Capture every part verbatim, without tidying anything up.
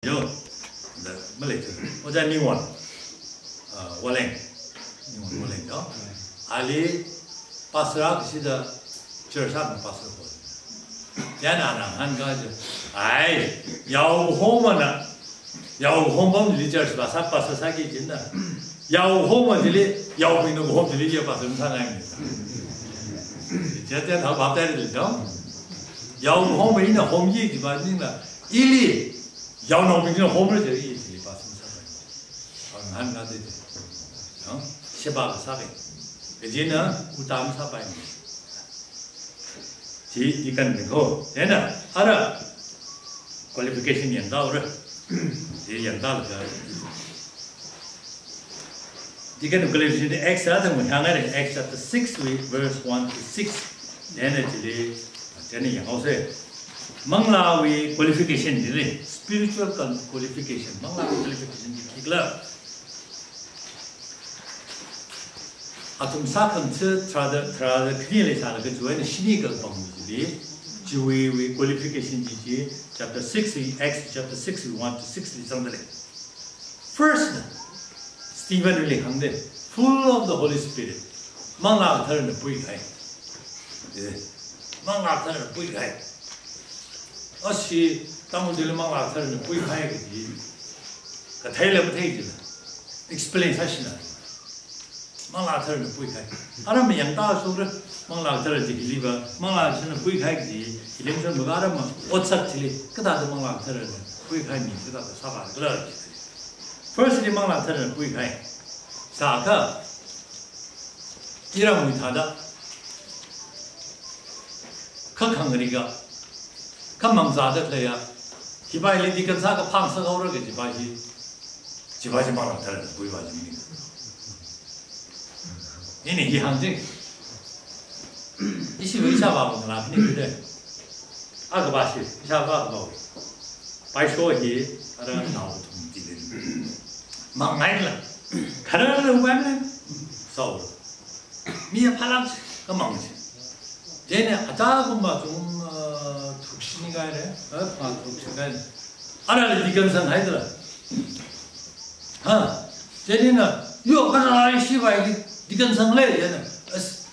Yo, da, malei tu. Ojā Ningwon, ah, Woleng. Ningwon Woleng yo. Ali pastor akha shida, church akha pastor ho. Chieina ana ngahānkaji, ai, yao home na, yao home bam chili church ba sā, pastor sāki jina. Yao home chili, yaobingna home chili ya pastor sāngai ni. Chieina thao baptize li dong. Yao home ina home yi jiba ningla, ili, yaonaobingna home re chili, chili pastor sāngai. Ngahānkaji. Yo, sheba kasā kai. Kajina, utam sāpai. Chi deacon ni ko. Chieina, ara qualification yangda ura. Chi yangda ura. Deacon qualification Acts a thang mu hāngngai, Acts chapter six wui verse one to six. Chieina chili, chieina yanghaosa. Manglāwui qualification chili, spiritual qual-, qualification. Manglāwui qualification chi khikhala. Athum sākhangatha tharāda, tharāda khani leisālaga chiwui eina shini kapam chili, chiwui, wui qualification chi chi, chapter six, Acts chapter six, one to six li zangda lei. First na, Stephen li hāngda, full of the Holy Spirit. Manglā Katharana puikahai. Eh, Manglā Katharana puikahai. Ashi, tangda chili Manglā Katharana puikahai kaji. Katheila mathei jila. Explain sāshina. Manglā Katharana puikahai. Ara mayangda sura, Manglā Kathara chi khiliva, Manglā Katharana puikahai kaji, ilim san baga ara ma, otsak chili, kathāda Manglā Katharana puikahai mi, kathāda sākhala. First li Manglā Katharana puikahai. Sākha, iramwui thāda, kha khangarika, kha mangzāda khaleiya, hiva ili deacon sākha phāsā haora kajiva hi, chiva chi Manglā Katharana puiva chi maning. Ini hi hāngching. Ishi wui sāva manglā khani khuida. Akha va shi, ishāvā akha va. Paisho hi, ara nao thum chili. Mangngaila. Khararla upaimana. Sāhaora. Mi aphālāk chi, kamang chi. Chieina aja kumva chum, ah, thukshi ni kahaira, ah, phangā thukshi kahaira. Arali deacon sānghaida la. Ha, chieina, yo, kharā ishi va ili deacon sānglei, chieina. As,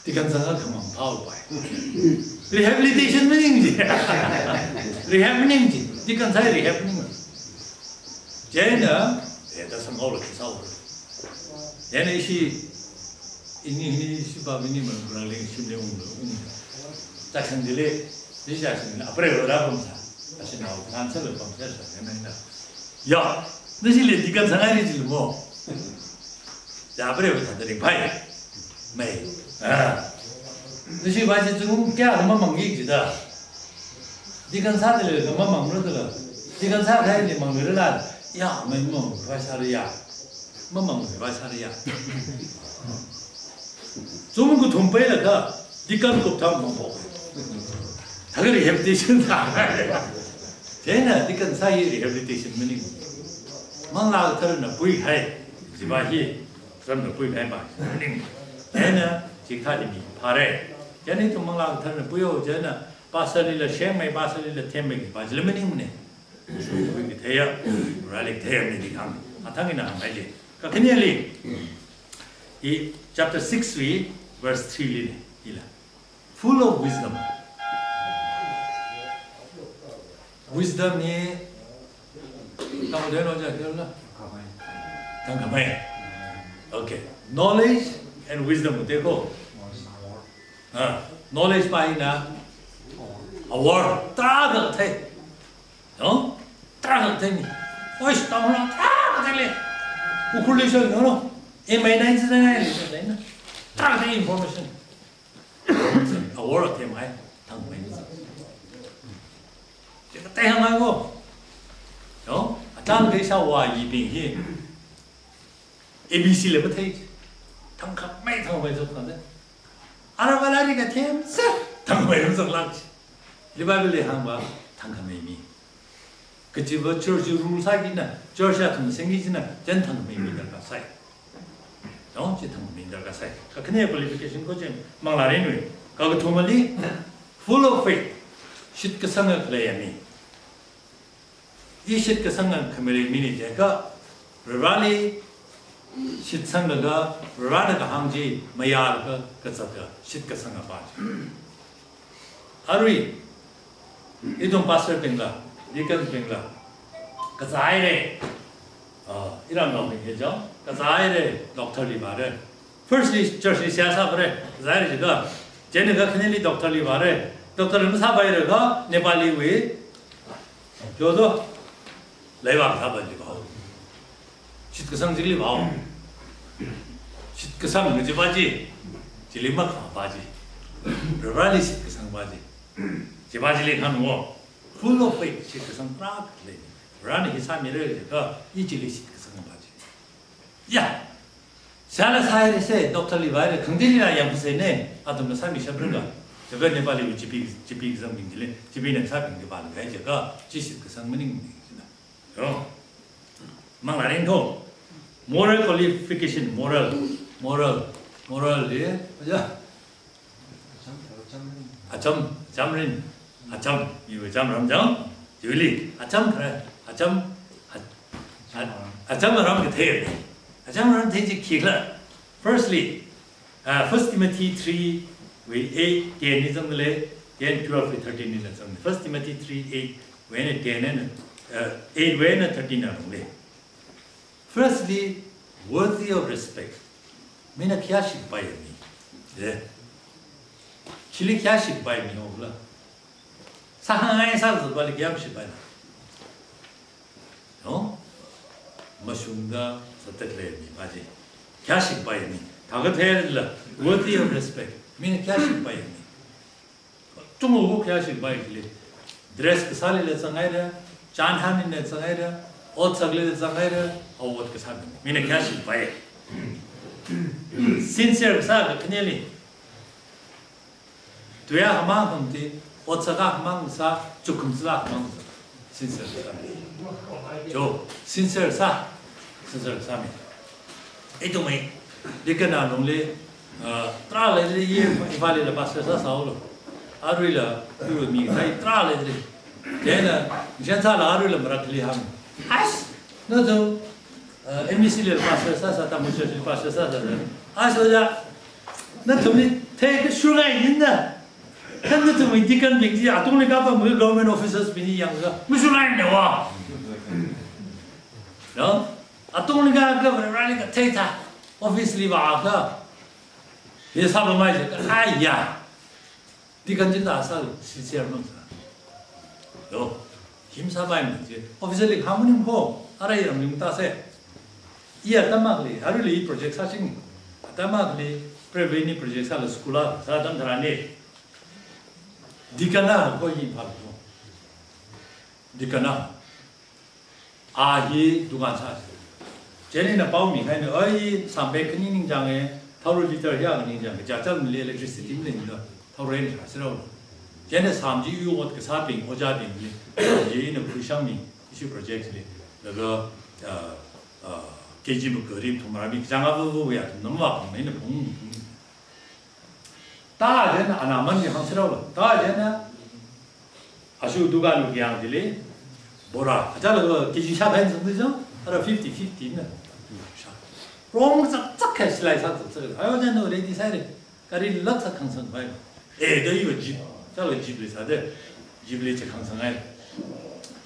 deacon sāngakha khamang phāupai. Rehabilitation maning ji. Rehab maning ji. Deacon sāi rehab maning ji. Chieina, eh, da sānghaola chi sāhaora. Chieina ishi, ini, ini ishi va ini Manipur li shimli ung, ung. Chākhan chili, ishi chākhan chili, apreiva rāpamsā. Ashinao, ngan sāla pamsā sā, chieina ina. Ya, nashili deacon sāngai ni chili mo. Ya, apreiva thāda ringphai. Mai. Ah. Nashiva chi chungkha kayākha mamangki jida. Deacon sāda leiakha mamangra da la. Deacon sākahaili mangra la. Ya, mai mamang, vai sāra ya. Mamang, vai sāra ya. Chungkha kathum pailaga, deacon kupthang mangpo. Thākha rehabilitation sā. Chieina deacon sā hi rehabilitation maning. Manglā Katharana puikahai, chiva hi, Katharana puikahai ma, maning. Chieina, chikathā chi mi phāra. Chieina ithum Manglā Katharana puihaowa, chieina, pastor lila shengmei, pastor lila themmei, va chila maningmana. Sui katheiya, rāli katheiya ni di hāng. Athang ina hānghaili. Kakhaneli, hi chapter six wui, verse three li ni, hila. Full of wisdom. Wisdom hi, tangda no ja kela? Thangkhamei. Okay. Knowledge and wisdom, te ko. Ah, knowledge va ina, awor, tarākha thei. No? Tarākha thei ni. Oi, stamra, tarākha thei lei. Ukhurli sho, no, no. E mai nai zina nai li, nai na. Tarākha thei information. Awor thei mai, thangmei. Chikathā hāngngai ko. No? Achān kei sāva yibing hi. A B C la mathei. Thangkhamei, thangmei zop kanda. Ara va lairik kathem sā, thangmei zop lāk. Li Bible li hāngva, thangkhamei mi. Kachiva church rule sāki na, church athum sengki jina, chieina thangkhamei mi darkar sai. No, chi thangkhamei darkar sai. Kakhane qualification ko chieina, manglā rinwui. Kakathumali, full of faith. Shitkasanga khaleiya mi. I shitkasanga khamili mini jiakha, Vareli shitsanglaga, Varena kahāng chi mayālaga kazata shitkasanga pā chi. Arui, ithum pastor bingla, deacon bingla, kazāhaira. Ah, iram long bing hi jong, kazāhaira, doctor li vāra. Firstly, church li seihā sāvāra, kazāhaira jiakha, chieina kakhaneli doctor li vāra. Doctor li masāpaira kha, Nepali wui, kyodo, laiva kasā pā chi vāo. Shitkasang chili vāo. Shitkasang kaji pā chi, chili makavā pā chi. Vareli shitkasang pā chi. Chi pā chili khanwo. Full of faith, shitkasang tarākha lei. Varena hi sāmira jiakha, i chili shitkasang pā chi. Ya. Sāla sāhaira se, doctor li vāhaira, khangatei lila yangphaseina, athumna sāmishapra kha. Jiakha Nepali wui GP, GP exam bing chili, GP na kasābing chi vālaga jiakha, chi shitkasang maningmana. Yo. Manglā ringthu. Moral qualification, moral, moral, moral li, ya. Acham, acham rin, acham, miwui acham ram jang, chiwuili, acham khare, acham, a-, a-, acham ram kathei, acham ram thei chi khikhala. Firstly, uh, First Timothy three wui eight, ten li zangda lei, ten, twelve wui thirteen lila zangda lei. First Timothy three eight wui eina ten eina, uh, eight wui eina thirteen na rong lei. Firstly, worthy of respect. Mina khayāshi kapaiya mi. Eh. Chili khayāshi kapaiya mi hokhala. Sākhangai sāzatpali khayāshi kapaila. No? Mashungda sāthat leiya mi pā chi. Khayāshi kapaiya mi. Thākhatheila, worthy of respect. Mina khayāshi kapaiya mi. Chungmeikha khayāshi kapai chili. Dress kasālila zanghaira, chānhanlila zanghaira, otsaklila zanghaira, awot kasā mi. Mina khayāshi kapai. Sincere kasā kakhaneli. Tuiya hamang hamti, otsak hamang sā, chukum sā hamang sā. Sincere sā. Jo, sincere sā. Sincere sā mi. Ithumwui, deacon na lungli, uh, tarā leili ye, Imphal lila pastor sāsāhaolo. Aruila, iwui mi sai tarā leili. Chieina, nchen sāla aruila marakli hāng. Ais, nathum, uh, M B C lila pastor sāsā, Tangkhul church li pastor sāsā. Ais, oja, nathumli theikashur ngai nina. Kha nathumwui deacon bing chi, atungli kapam government officers bingli yanglaga, mashurraimana wa. No? Atungli ka, ka Vareli kathei thā, office li vākha. Hi sāpamei chi, aiya. Deacon chi ta sā, sincere mang sā. Yo. Hi masāpaimana chi. Officer li khamuni ko, ara iram ling ta se. I atam akhali, aruili project sāsing. Atam akhali, private ni project sāla school a, sā atam tharanli. Deacon a ko i pha ko. Deacon a. A hi dukan sā. Chieina pao mikhaina, oi, samphei khani ningchānga, thaora liter hiya ningchānga, chacham li electricity maleimana, thaora eina sāsirao. Chieina sam chi yu ot kasābing, ojābingli, sam chi ina khuishangmi, ishi project li, laga, uh, uh, K G makarim thumrami, kachāng avu vu ya, namva phung, ina phung, phung. Ta chieina ana man chi hāngsirao la. Ta chieina ashu dukan wui yang chili bora. Achāla K G shākahai zangdi jang, ara fifty fifty na. Sha. Rong zak zak kha silai sak zak zak. Ayo chieina ready sāhaira. Gari lak sā khangsangpai. Eh, da iwui jeep. Chāla jeep li sāda. Jeep li chi khangsanghaira.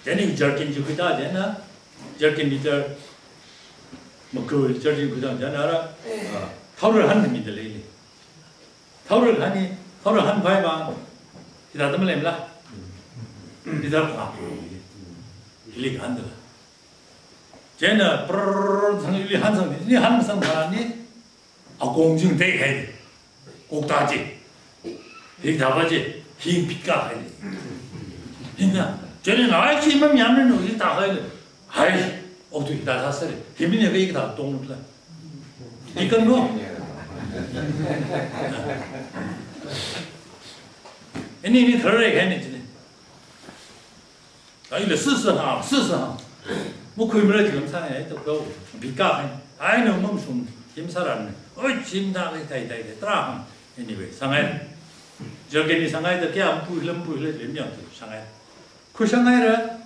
Chieina jerrycan chi khuita chieina. Jerrycan liter. Maku jerrycan khuita chieina ara. Ah, thaora hanmida leili. Thaora hani, thaora hanpai ma, hithāda maleimala. Hithāda pa. Hili handa la. Chieina, prrrr, sang hili hansang, hili hansang tharanli, akong ching theikahai. Kok ta chi. Hithāpa chi, hi pitkahai. Hina, chieina, ai, chi mamyam ni no, hithākahai. Hai, okthui ta sāsāra. Himina kei ta tongla. Deacon ko. Ini ni kharai kahaina chili. Ai le sisi ha, sisi ha. Makhuimara jilam sāya to ko. Pitkahai. Ai no mamshung. Him sāran. Oi, chim da kai tai tai tai. Tarā ha. Anyway, sāngai. Jerrycan li sāngaida kayā mapuila mapuila lim yang tu sāngai. Khuishanghaira,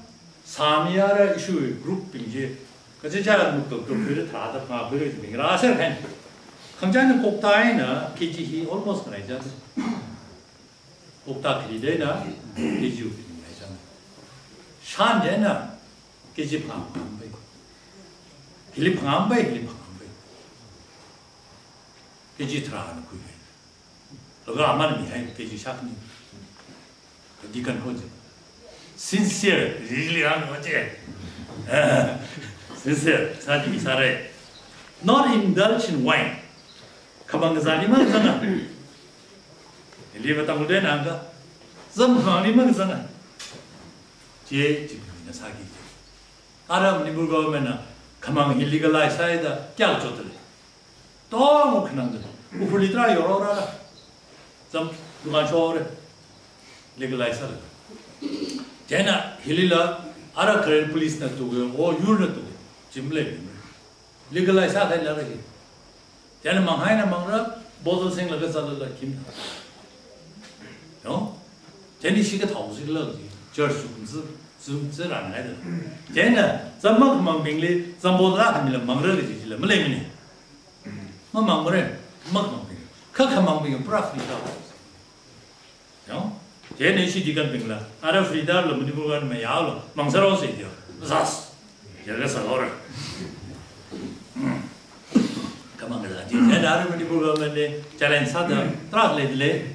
Sāmi ara issue group bing chi, kachichā muktuk group bing tharāda phangā bing bing rāser kan. Khangachāna Kokta eina K G hi almost ngalaichān. Kokta khali eina K G u bing ngalaichān. Shan eina K G phangā phangā pai. Hili phangā pai, hili phangā pai. K G tharāna khui hai. Laga aman mihai K G shakni. Deacon ho je. Sincere, really ang ho je. Sincere, sādi sārai. Not indulge in wine. Khamang zali mang zanga. Ili batang ude nanga. Zam khang li mang zanga. Je, je, na sāki je. Ara Manipur government na khamang hi legalize sāida kya chotale. Tong khanang de. Ukhrul li tarā yorora la. Zam dukan shore. Legalize sāla. Chieina hilila ara Karen police na tuke, o yurna tuke. Chimle. Legalize sākhaila hi. Chieina manghaina mangra, bottle singlaga zālala khim. No? Chieina ishi kathao zikla ji. Church sum zi, sum zi ran ngai de. Chieina zam makhamangbingli, zam bottle khamila mangra ji la maleimane. Mamangmare, makhamangbing. Kha khamangbing pura free da. Yong? Chieina ishi deacon bingla, ara free da lo Manipur government ya lo, mangsāro se jo. Zas. Jaga salor. Khamang da ji. Chieina ara Manipur government ne challenge sāda, tarā le le.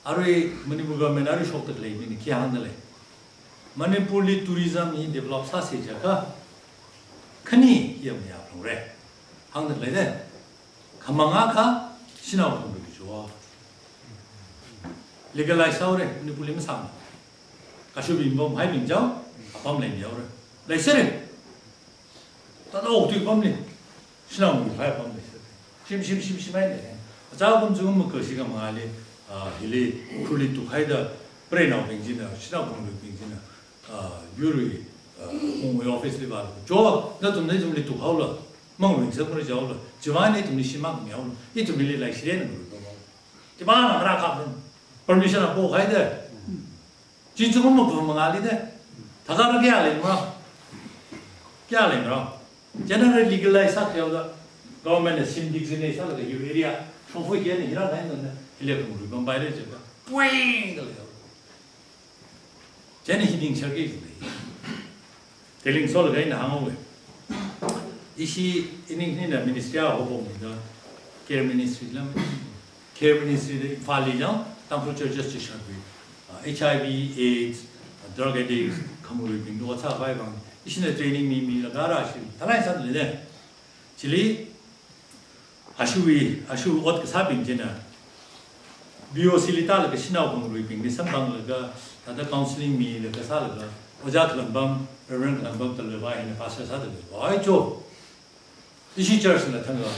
Arui Manipur government arui shoktak lei mini khi hāngda lei. Manipur li tourism hi develop sāse jiakha, khani hi mayāphalungre. Hāngda lei de. Khamang akha, shanao khangbing jo. Legalize sāhaore, Manipur li masāng. Kashubi bom hai bing jao, apam lei mihaore. Leisere. Tada oktui pamli. Shanao mi phai pamli. Shim, shim, shim, shim haile. Achā kum chungma kashi khamangli, ah, hili, Ukhrul li tukhaida, preinaobing china, shanao khangbing china, ah, yurwui, ah, hungwui office li vālu. Jo, nathum nathumli tukhaolo. Mangring sāmara jaolo. Chiwui vang nathumli shim mak mihaolo. Ithumli leishire na ngulu. Chiwui vang na mara kap. Permission a pokhaida. Chi chungma kum mangali de. Thakar kya lei ma? Kya lei ma? General legalize sākhaoda. Government na sim dik zine sālaga yu area. Shongfui kya ni hira nai nana. Hile kum ru bambai le jeba. Pui da le. Chieina hi ning sharki zine. Teling sol gai na hāngwe. Ishi ining nina ministry a hopong da. Care ministry lam. Care ministry de Imphal li jang, Tangkhul churches chi shakwi. Ah, H I V, AIDS, ah, drug addicts, khamurui bing do cha bai bang. Ishina training mi mi la gara shi. Thalai san le de. Chili, ashuwi, ashu ot kasābing china. B O C li tālaga shanao khangbing ni samphanglaga, tada counseling milaga sālaga, Ojā Khalambam, Reverend Khalambam talaba hina pastor sāda lei. Oi cho. Ishi church na thanga,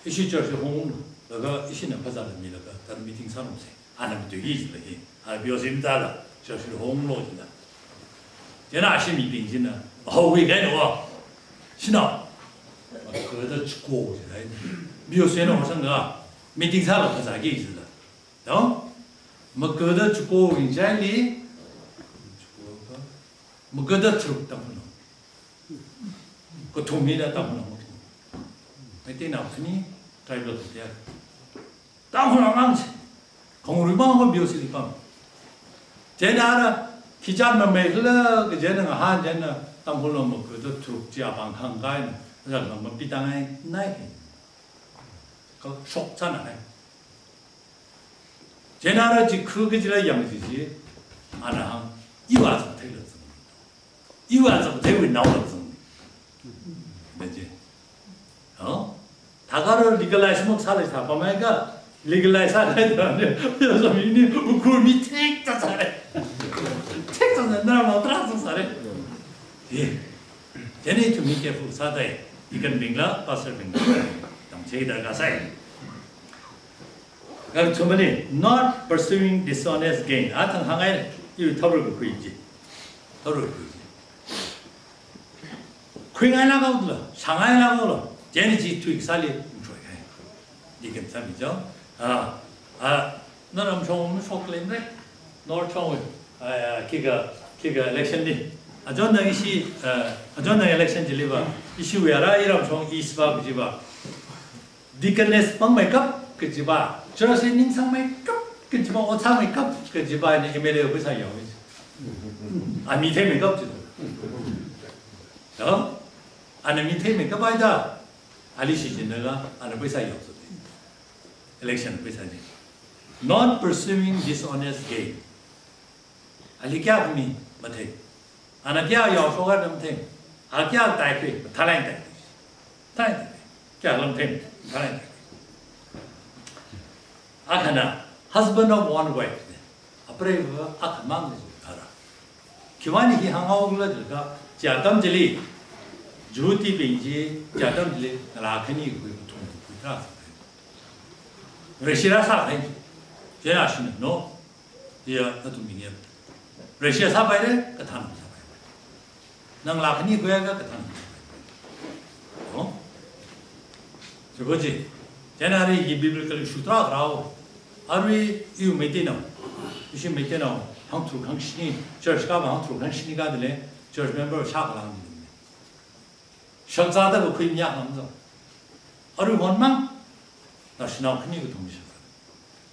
ishi church hong, laga ishina phazāla milaga, tada meeting sānungse. Ana matuiki jila hi. Ana B O C li tāla, church honglo jila. Chieina ashi mibing china, haowi kaino. Shanao. Kada chiko jila. B O C na hosanga, meeting sāla phazāki jila. Yong? Makada chiko rinchaili. Makada tharuk Tangkhulnao. Kathum hina Tangkhulnao. Meiteina khani tribal katiya. Tangkhulnao ngang si. Khangarui bang ko B O C li pam. Chieina ara, khi chān mamei khala, kaje na ngahān chieina, Tangkhulnao makada tharuk chi apāng khangkaina, zak lam mapi tāngai, nai. Ka shok chāna hai. Chieina ara chi khu kajila yang chi chi, ana hāng, iwa zang thei la zang. Iwa zang thei wui nao la zang. Da chi. Oh? Thakar legalize mok sālei sā pamai ka, legalize sālei da ne, ya zang ini, Ukhrul mi thik ta sāre. Thik ta sāre, na ma tra ta sāre. Ye. Chieina ithum hi careful sādai, deacon bingla, pastor bingla, tamchithei darkar sai. Ngalchumali, not pursuing dishonest gain. Athang hāngai, iwui tharu khui chi. Tharu khui chi. Khuingaila kaula, shangaila kaula. Chieina chi tui sāli, nchoi kai. Deacon sāmi jo. Ah, ah, na ramshong mashok lem re. Nor chong, ah, ah, khikha, khikha election li. Achon tang ishi, eh, achon tang election chili va, ishi wui ara iramshong East va kaji va, deaconess pangmeikap kaji va, church li ningsangmeikap kaji va, ot sāmeikap kaji va, ina M L A wui pheisā yao. Ana mi theimeikap ji. Yo? Ana mi theimeikap haida, ali shichinlaga, ana pheisā yao. Election pheisā ji. Not pursuing dishonest gain. Ali kayākha mi mathei. Ana kayā yaoshoka mathei. A kayā taikhui, mathālāk taikhui. Thālāk taikhui. Kayā lam thei, mathālāk taikhui. Akhana, husband of one wife. Apreiva akhamang ni kara. Khiwuivang hi hānghaokhala jiakha, chi atam chili, Jihudibing chi, chi atam chili, ngalā khani khui kathum khui tarā sāpai. Vareshi rāsāpai. Chieina ashina, no. Iya, nathum bing ya. Vareshi sāpaira, kathānna sāpai. Ngalā khani khuiakha kathānna sāpai. No? Chiko chi. Chieina arui hi biblical issue tarākha rāo. Arui iwui Meiteinao. Ishi Meiteinao, hangtharuk hangshini, church kava hangtharuk hangshini kādalei, church member shākha lang ni. Shakzāda kakhui mi akha lam zang. Arui honmang, naoshinao khani kathum shakzā.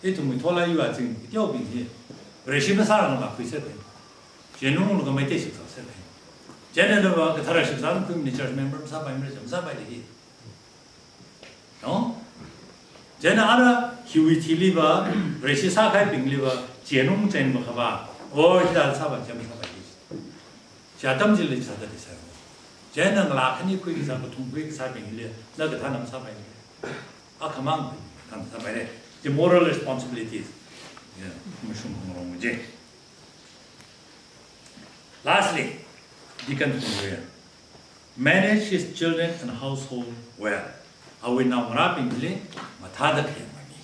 Ithumwui tholai yuwa zing, teobing hi. Vareshi masārangla khuiser khui. Chieina ngalā Meitei shakzāser khui. Chieina nava kathara shakzā khuimana, church member masāpaimara, masāpailei hi. No? Chieina ara hiwui thili va, Vareshi sākahaibingli va, chieina chieina makhavā. O, hithā sāpa, chieina sāpa hi. Chi atam chili sāda sāya. Chieina ngalā khani khui kasā, kathum khui kasābingli, na kathānna masāpaimara. Akhamang kathānna sāpaira. The moral responsibilities. Yeah, mashung khangarong ji. Lastly, deacon phungluiya. Manage his children and household well. Awui naongarābingli mathāda khayang mi.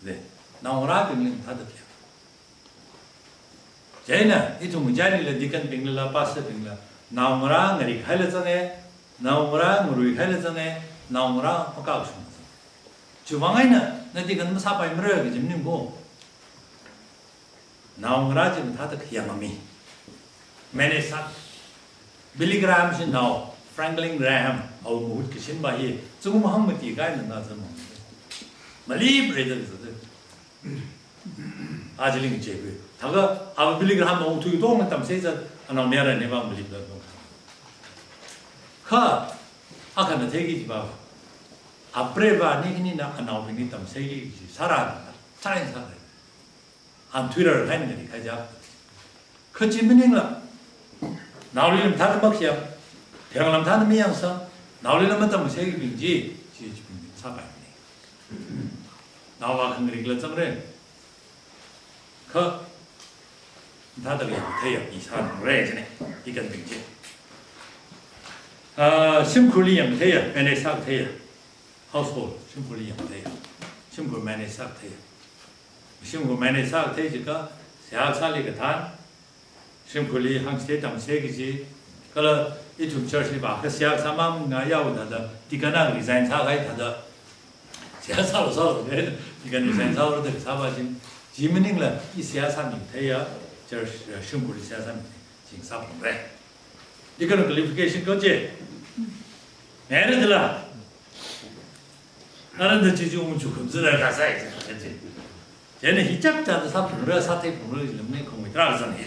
Le, naongarābingli mathāda khayang. Chieina, ithum ngachailila, deacon bingla, pastor bingla, naongarā ngarihaila zanga, naongarā ngaruihaila zanga, naongarā makashung zanga. Chiwuivang eina, na deacon masāpaimara kaji maningmana. Naongarā chi mathāda khayang mi. Manage sā. Billy Graham shinao, Franklin Graham, awui mahut kashinva hi, zingkum hangmati kahaina na zam. Malipra da zam. Aja lingchekhui. Thākha, a Billy Graham ong tui tong tamsei zat, anaomayara neva malipla tong. Kha, akhana theiki jiva. Apreiva ni ni na anaobingli tamseiki ji sāra, sāra sāra. An thuirar haina ni khaja. Kha chi maningla, naoli mathāda makhayang, thengla mathāda mayangsang, naolila matamseibing chi, chi chibing sāpai ni. Naova khangarik la zangre. Kha, mathāda yangtheiya, i sānungre jine, deacon bing chi. Ah, shimkhurli yangtheiya, manage sātheiya. Household, shimkhurli yangtheiya. Shimkhur manage sātheiya. Shimkhur manage sāthei jiakha, seihā sāli kathān, shimkhurli hāngsei tamsei kaji, kala ithum church li vākha seihā sāmang ngayao thāda, deacon na resign sākahai thāda, seihā sālu sālu, deacon resign sālu da sāva jin, chi maningla, i seihā sāmitheiya, church, eh, shimkhurli seihā sāmithei, jin sāphungre. Deacon qualification ko je. Ngaira dila. Aranda chi chi ung chu khum zira kasai chi. Chieina hi chapchāda sāphungra, sātheiphungra, lamne khongwui tarā zan hi.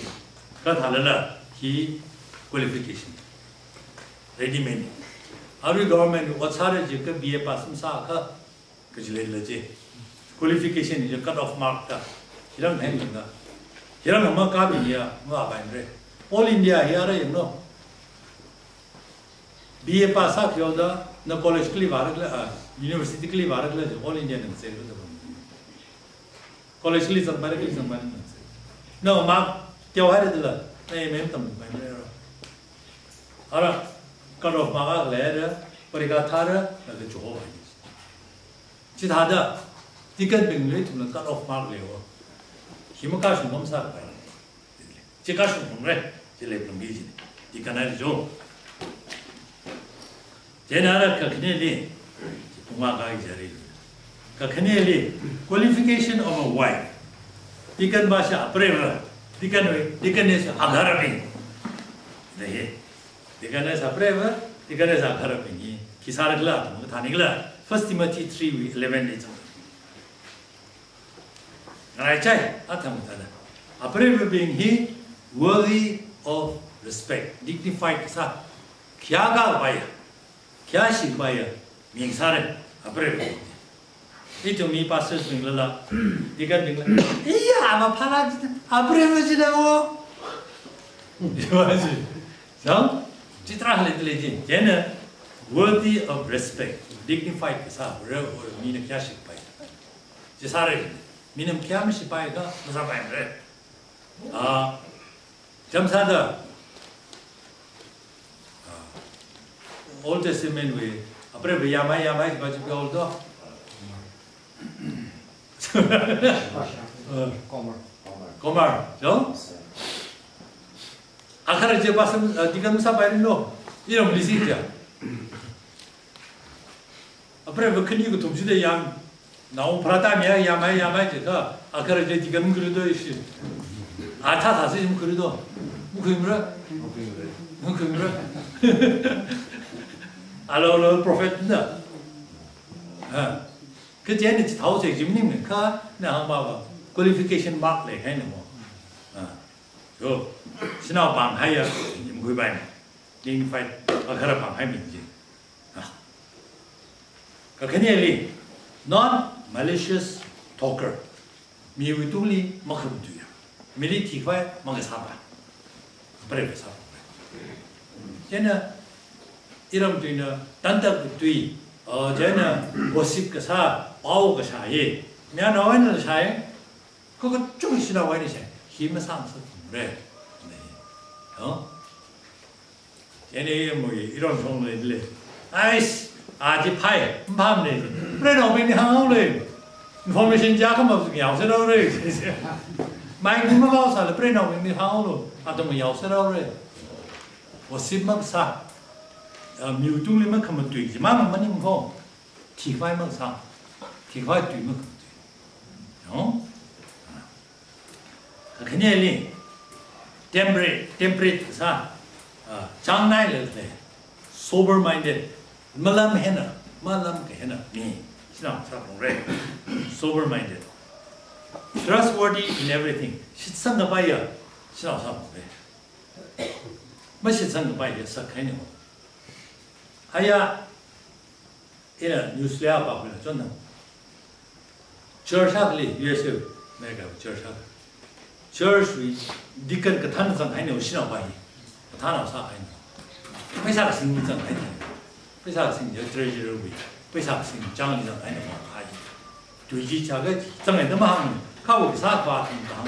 Kha thālala hi qualification. Ready made. Arui government ot sāra jiakha B A pass masāakha, kaji leila chi. Qualification hi cut off mark da. Hirang heng da. Hirang ama kabi ya, ma bai mre. All India hi ara yanglu. B A pass sākhaoda, na college kali vāra kala, ah, university kali vāra kala, all India na sāra da. College li zangpaira, kali zangpaira na sāra. Na mark teohaira dila, na M M tampai mre ra. Ara, cut off mark a leira, parikha thāra, na le joho. Chithāda, deacon bingli ithumla cut off mark leiwo. Hi makashung pamsāpai. Chi kashungphungre, chi leiphalungki jine. Deacon ai jo. Chieina ara kakhaneli, chi phungva kaji jari. Kakhaneli, qualification of a wife. Deacon va sha apreiva, deacon wui, deaconess agarabing. Nahi. Deaconess apreiva, deaconess agahara bing hi khi sāra khala, athum kathāna khala. First Timothy three wui eleven li zang. Ngaraichai, athum kathāna. Apreiva bing hi worthy of respect, dignified kasā, khayākā kapaiya, khayāshi kapaiya mi sāra, apreiva. Ithum mi pastors bing lala, deacon bing lala, iya, ama phala, apreiva china o. Iwa chi. So, chitharan leilei chi. Chieina worthy of respect, dignified kasā, re, re, mina khayāshi kapai. Chi sāra, mina khayā mashipai kha, masāpaimara. Ah, chāmsāda, ah, Old Testament wui, apreiva yāmhai, yāmhai, kaji pheodo. Ah. Gomer. Gomer, jo? Agahara chi pastor, ah, deacon masāpairanu. Iramli chi ja. Apreiva khani kathum chida yāng, nao pharāda miya, yāmhai, yāmhai jiakha, agahara chi deacon makhuiludo ishi. Athā thāsi makhuiludo. Makhuimara? Makhuimara. Alo, alo, prophet na. Ha. Kha chieina chithao se jim ning kha, na hāngva qualification mark leihaina mo. Ha. Jo, shanao pānghaiya, makhuipaimara. Dignified, agahara pānghai mi chi. Ah. Kakhaneli, non-malicious talker. Miwui tungli makhamatuiya. Mili thikhavai makasāpa. Apreiva sāpa. Chieina, iram tuina, tanda tui, uh, chieina gossip kasā, pao kashā hi. Mayarnao eina shāya, kha kachung shanaowui eina shāya. Hi masāngasakmara. Nahi. Huh? Chieina iramwui, iram shong leilei. Ais, a chi phai, maphāmana. Preinaobingli hānghaolu. Information chi akhamā yaoserhaora. Mai ni mavao sāla preinaobingli hānghaolu. Athum yaoserhaora. Gossip makasā. Ah, miwui tungli makhamatui, chimang maningko. Thikhavai makasā. Thikhavai tui makhamatui. No? Kakhaneli, temperate, temperate kasā, ah, chāngnai leilei, sober minded, malam eina, malam kahaina mi, shanao sāphalungra. Sober minded. Trustworthy in everything. Shitsang kapaiya, shanao sāphalungra. Mashitsang kapaiya sakhaina. Aya, ina news li pākhuina chonna. Church akhali, U S A, America church akha. Church wui deacon kathāna zanghaina shanaopa hi. Kathāna sāhaina. Pheisā kasingli zanghaina. Pheisā kasing ya treasurer wui. Pheisā kasing changli zanghaina ma hai. Tui chi chāka zanghaina mahāng. Kawo kasā kavā thang thang.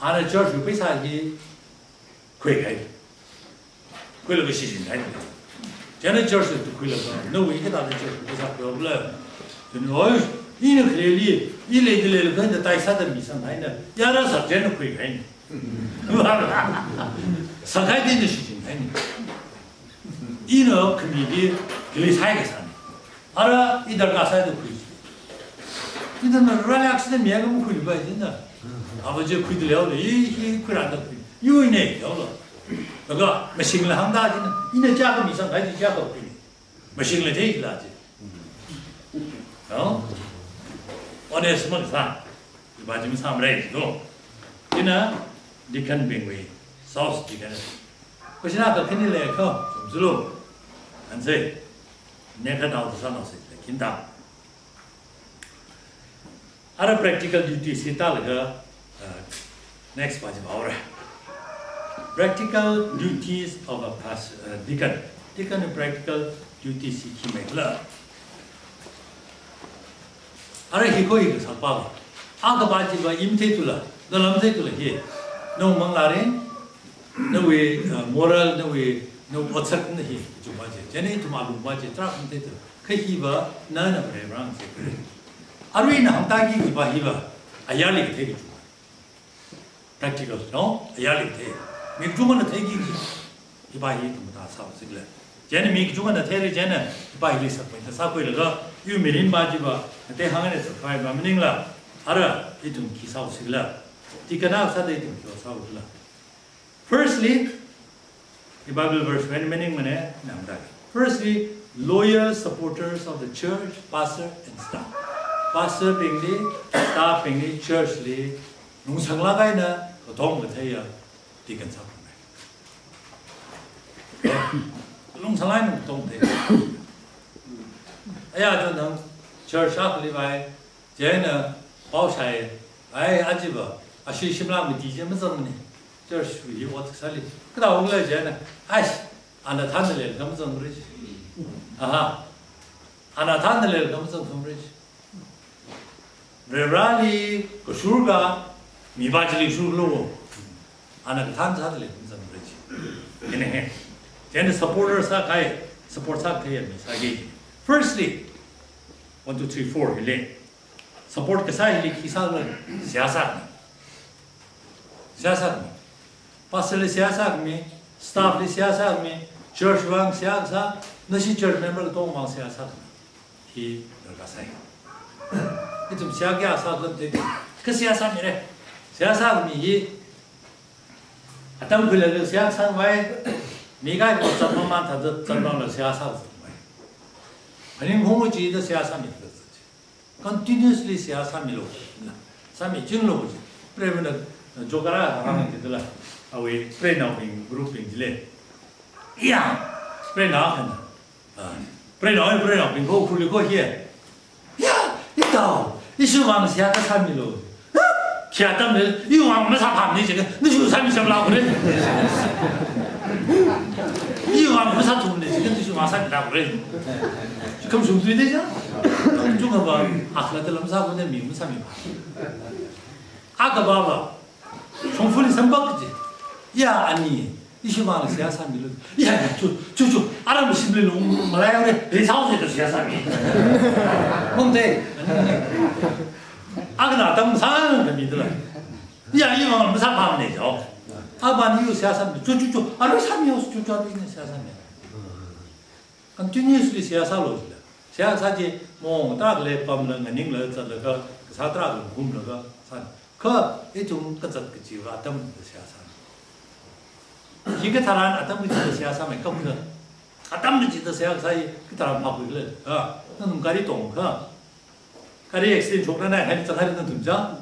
Ana church wui pheisā hi khuikahai. Khuilaga shichinhaina. Chieina church li khuilaga, nawui kathāda church li sākhuihaola. Chieina, oi, ina khalei, i leida leilaga da tai sāda mi sanghaina. Yara sā chieina khuikahaina. Sākahai chieina shichinhaina. Ina khami chi, kali sai kasāna. Ara, i darkar sāda khui. Ithumna rālaksida mi akha makhuiluipai china. Ava chi khuida leihaola, i hi khuirāda khui. Yuina haola. Laga, mashingla hāngda china. Ina chāka mi sangkahai chi chāka khui. Mashingla theila chi. No? Honest masā. Iva chi masāmara do. Ina deacon bingwui, sāusi deacon. Question akha khani leikho, chumzulu. Answer. Nekha dao sānaosi, kinda. Ara practical duties hi tālaga, uh, next pa chi pāhaora. Practical duties of a past, uh, deacon. Deacon practical duties hi khi maikhala. Ara hi kho hi kasā pa. Akha pa chi va i matheithula, nalam theithula hi. Nawui manglārin, nawui, uh, moral, nawui, nawui otsakna hi, kachungkha chi. Chieina ithum alungva chi, tarākha matheithula. Kha hiva, nana preivarang chi. Arui ina hāngtāki kajipa hiva, ayarli kathei kachungkha. Practical, no? Ayarli kathei. Mi kachungkhana theiki kaji. Hipa hi ithum mathāsāusi khala. Chieina mi kachungkhana theira chieina, hipa hili sakmei ta sākhuilaga, iwui mirin pa chiva, ngatei hāngna sākhavai pa maningla, ara, ithum khi sāusi khala. Deacon akha sāda ithum khi sāusi khala. Firstly, Bible verse wui maningmana, nangda. Firstly, loyal supporters of the church, pastor and staff. Pastor bingli, staff bingli, church li, lungsang lāk eina, katong katheiya, deacon sāphalunga. Lungsang lāk eina katong kathei. Aya, chonang, church akhali vai, chieina pao shāi, ai, ajiva, ashi shimla miti chi mazangmana. Church wui ot sāli. Kada ungla chieina, ai, ana thānda leilakha mazangmara chi. Aha. Ana thānda leilakha mazangmara chi. Varivarāli kashurkha, mipā chili kashurkha lo. Ana kathān sāda leilakha mazangmara chi. Ina he. Chieina supporter sākahai, support sākahaiya mi sāki. Firstly, one, two, three, four hili. Support kasā hili khi sāla, seihā sāmi. Seihā sāmi. Pastor li seihā sāmi, staff li seihā sāmi, church vang seihā sā, nashi church member katongwui vang seihā sāmi. Hi darkar sai. Ithum seihā kayā sākhala te, kha seihā sāmira. Seihā sāmi hi, atam khuilaga seihā sāmivai, mi kaikha zatmaman thāda zatmala seihā sāmivai. Phaningunglu chida seihā sāmi. Continuously seihā sāmilu. Sāmichinglu. Preivana, eh, jokara hāngki dala. Awui preinaobing group bing chili. Ya, preinao akhana. Ah, preinao, preinaobing ko khuli ko hi. Ya, itao, ishi vang seihā kasā milu. Khi atamli, iwui vang masāphāmana jiakha, nashi sāmi sāmlākra. Iwui vang masāthummana jiakha, nashi vang sāmilākra. Khamashung tuida ja. Chungkha va, akhalatta lam sākhuida mi masāmi. Akhava va, shongfali samphang kaji. Ya, ani, ishi vang seihā sāmilu. Ya, chu, chu, chu, aram shimli lung malaihaora, reisao se seihā sāmi. Mungte. Akhana atam sāngda midala. Ya, iwui vang masāphāmana jo. Apāna iwui seihā sāmi. Chu, chu, chu, arui sāmi yo, chu, chu, arui seihā sāmi. Continuously seihā sālu jila. Seihā sā chi, mong tarākha leipamla, nganingla zatlaga, kasā tarākha khumlaga sā. Kha ithum kazat kachiva atam da seihā sā. Hikathā tharan atam kachida seihā sāmei, khamkha. Atam kachida seihā sāi, kathā tharan phākhuikhala. Ha, nathum gari tongkha, gari accident shokna nai, hai chang hai nathum chang.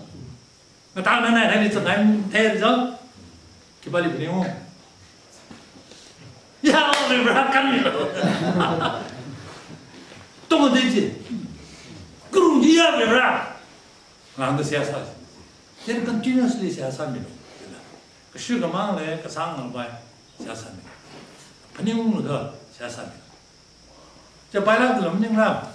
Ngatangna nai, hai chang hai thei chang. Khipāli phaningung. Ya, Varivarā kanmilu. Tongda chi. Kharing chi ya Varivarā. Ngahānda seihā sā. Then continuously seihā sāmilu. Kashui kamang le, kasāng ngalvai, seihā sāmi. Phaningunglaga, seihā sāmi. Chi pailāk lam maningmara.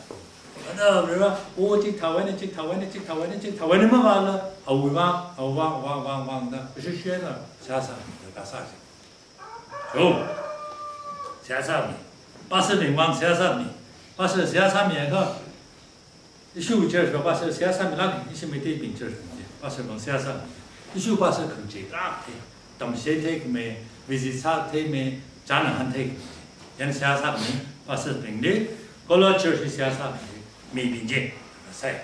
Ada Varivarā, o chithāvaina, chithāvaina, chithāvaina, chithāvaina mavāla, awui vang, awui vang, vang, vang, vang da, kashui shuina, seihā sāmi, kasā chi. Jo. Seihā sāmi. Pastor bing vang seihā sāmi. Pastor seihā sāmiakha, ishi church va pastor seihā sāmilāk, ishi Meiteibing church va pastor vang seihā sā. Ishi pastor khangachei tarākha thei, tamchithei theikhamei, visit sātheimei, chānhān theikhamei. Chieina seihā sāmi, pastor bingli, kala church li seihā sāmi, mibing chi, sai.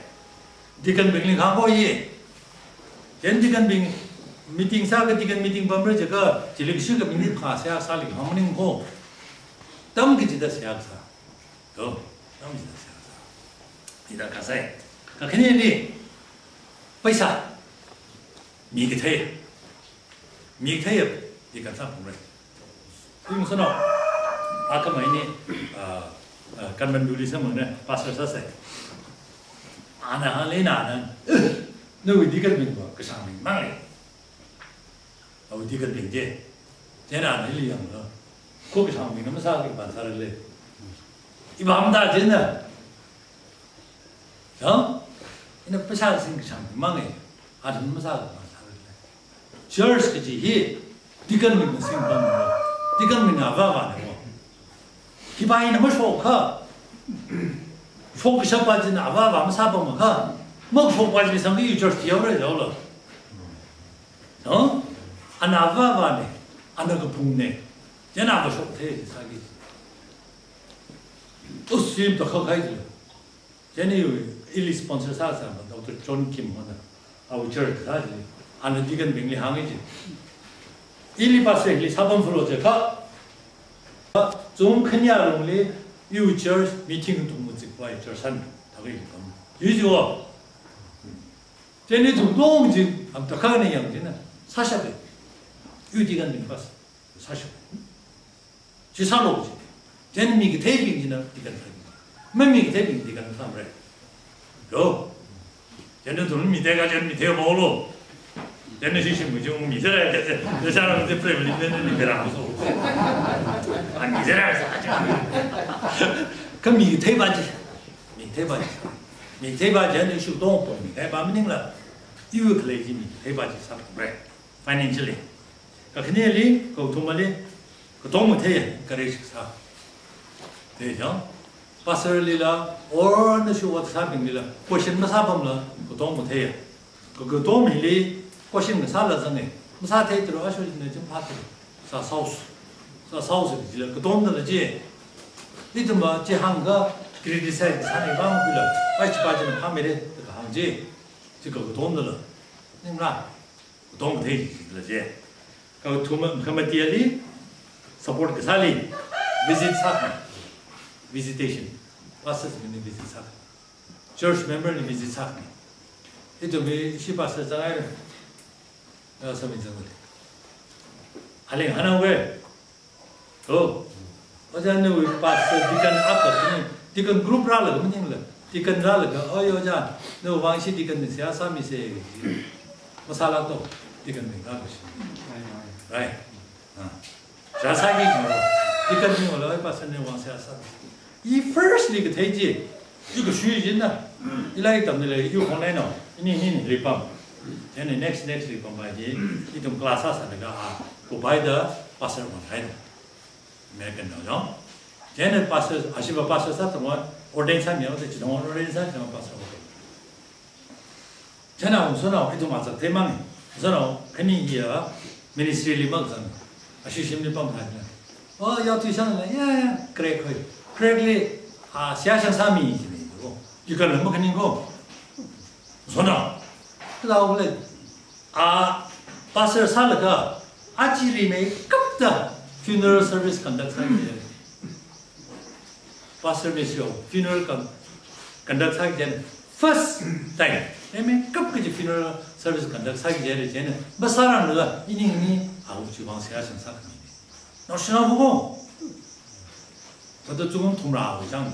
Deacon bingli kahāng ko ye. Chieina deacon bing meeting sākha, deacon meeting pamra jiakha, chili kashui kabingli phā seihā sāli kahāng maning ko. Atam kachida seihā sā. To, atam kachida seihā sā. Hithāda kasai. Kakhaneli, paisa. Mi kathei. Mi kathei, deacon sāphalungra. Tingsunao. Akhama ini, ah, ah, Kathmanduli sāmana, pastor sāsai. Ana hāngli nana, nawui deacon bing va, kashāngbing mangli. Awui deacon bing chi. Chieina ana hili yanglu. Kho kashāngbingna masāki pan sāra le. Iva mada chieina. Yang? Ina paisa sing kashāngbing manga. Athum masāki pan sāra le. Church kaji hi, deacon bingna singpamra. Deacon bingna avāvāna ko. Khipā ina mashokakha, shok kashapa china avāvā masāpamakha, makashokpa chi sangki church tiyaora jaola. No? Ana avāvāna, ana kaphungna, chieina kashok thei chi sāki. Usim ta khakhai jila. Chieina ili sponsor sāsā ma, Doctor John Kim hona, awui church kasā chi, ana deacon bingli hāngi chi. Ili pastor li sāpamlu jiakha, Zung khanyā lungli, iwui church meeting tung mu zikpai church san, thakha yangkam. Yujiwa. Chieina ithum tongching, am takhana yangchina, sāshapa. Iwui deacon bing pass, sāshapa. Chi sālu chi. Chieina mi katheibing china deacon sāki. Mami katheibing deacon sāmara. Yo. Chieina ithum mi thei ka, chieina mi thei bolo. Chieina shi shi mu chi mi thei ra, chieina, chieina sāra mi thei pray li, chieina mi thei ra so. An mi thei ra sa chi. Kha mi theipa chi. Mi theipa chi. Mi theipa chieina shu tongpo mi theipa maningla. Iwui khalei chi mi theipa chi sāra. Financially. Kakhaneli, kathumali, katong mathei, encourage sā. Thei chang. Pastor lila, or nashu ot sābing lila, question masāpamla, katong mathei. Ka katong hili, question masāla zanga. Masāthei tharu, ashu na jim phathei. Sā sausa. Sā sausa jila, katongna la je. Ithumva, je hāngkha, criticize sāni vang bila, ai chipa jina phamire, taka hāng je. Chi ka katongna la. Ningra. Katong thei la je. Kathum, khamatiali support kasāli visit sākha. Visitation. Pastors mini visit sākha. Church member ni visit sākha. Ithumwui ishi pastor zangai. Ya, sami zangai. Haling hana we. Oh, ojā nawui pastor deacon akha ni, deacon group rālaga maningla, deacon rālaga, oi ojā, nawui vang ishi deacon ni seihā sāmisa. Masāla to, deacon ni rālaga shi. Right. Ah. Seihā sāki jima. Deacon ni wala, oi pastor nawui vang seihā sāmisa. I first li kathei chi, i kashui jina. I lairik tamda lei, i khongnai no. Ini, ini, ini, lipam. Then the next, next lipam bai ji, ithum class sālaga, ah, kupai da pastor wang hai no. American no, no. Then the pastor, ashiva pastor sātongva, ordain sāmihaoda, chitong ordain sā, chitong pastor ordain. China, um, sono, ithum azak thei mang, sono, khani ya, ministry li mang zang, ashi shimli pam hai na. Oh, ya tu shang na, ya, ya, crack hoi. Crack li, ah, seihā shang sāmi ji ni, oh, you can learn khani ko. Sono, lao le, ah, pastor sālaga, achi rimeikapta funeral service conduct sāki. Pastor Mesio funeral con-, conduct sāki jin first time. Rimeikap kaji funeral service conduct sāki jin jin. Masārang la, ini ini, au chiwang seihā shang sāki. Naoshina buko. Thāda zung thumra au chang.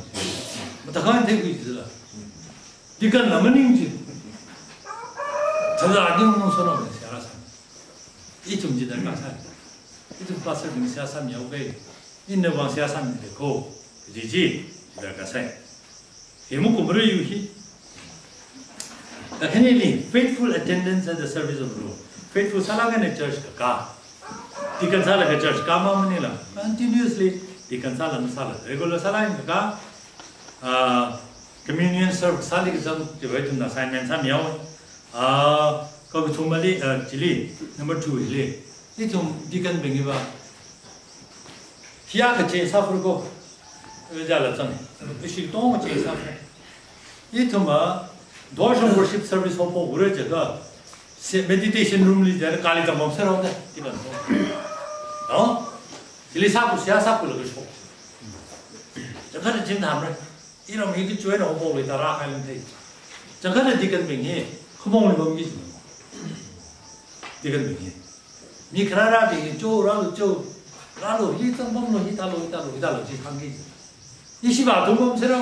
Matakhang thei kui jila. Deacon la maning ji. Thāda aning nung sono seihā sā. Ithum ji dan kasā. Ithum pastor bing seihā sāmihaoke. Ina vang seihā sāmire ko. Ji ji, ji dan kasā. Hi mukumru yu hi. Kakhaneli, faithful attendance at the service of the Lord. Faithful sālaga na church kakā. Deacon sālaga church kā mang maningla. Continuously, deacon sāla masāla. Regular sālaga kakā. Ah, communion serve sāli kazang, chiwui ithumna assignment sāmihao. Ah, kakathumali, ah, chili, number two li. Ithum deacon bing hiva. Hiya kache sāfur ko. Ojā la zang. Ishi tong kache sāfur. Ithumva, devotion worship service ho pokra jiakha, se meditation room li jiakha kali tam bam sāra da, deacon ho. No? Chili sāku, seihā sākulaga shok. Jiakha da jin tham re. Iram hi kachiwui eina ho pokli tara khai lam thei. Jiakha da deacon bing hi, khamongli bamki jin. Deacon bing hi. Mi kharārabing hi, cho, rālu, cho, rālu, hi zang bamlu, hi tālu, hi tālu, hi tālu, chi hāngki. Ishiva athum bam sāra,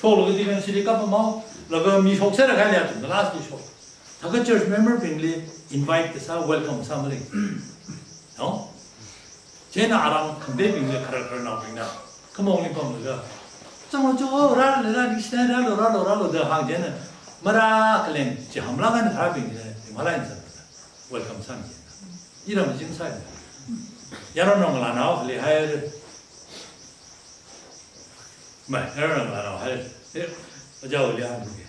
shoklu kati kan shiri kap mau, laga mi shok sāra khai le athum, last li shok. Thākha church member bingli invite kasā, welcome sā malei. No? Chieina aram khangatei bingli kharar khararnaobingna. Khamongli bamlaga. Zanglu cho, rālu, rālu, rālu, rālu, rālu, da hāng jin. Marā khaleng, chi hamla kan kharābingli, malai zang. Welcome sāmi. Iram jin sāi. Yaron nong la nao le hai. Mai, yaron nong la nao hai. Eh, ojā uli ang ke.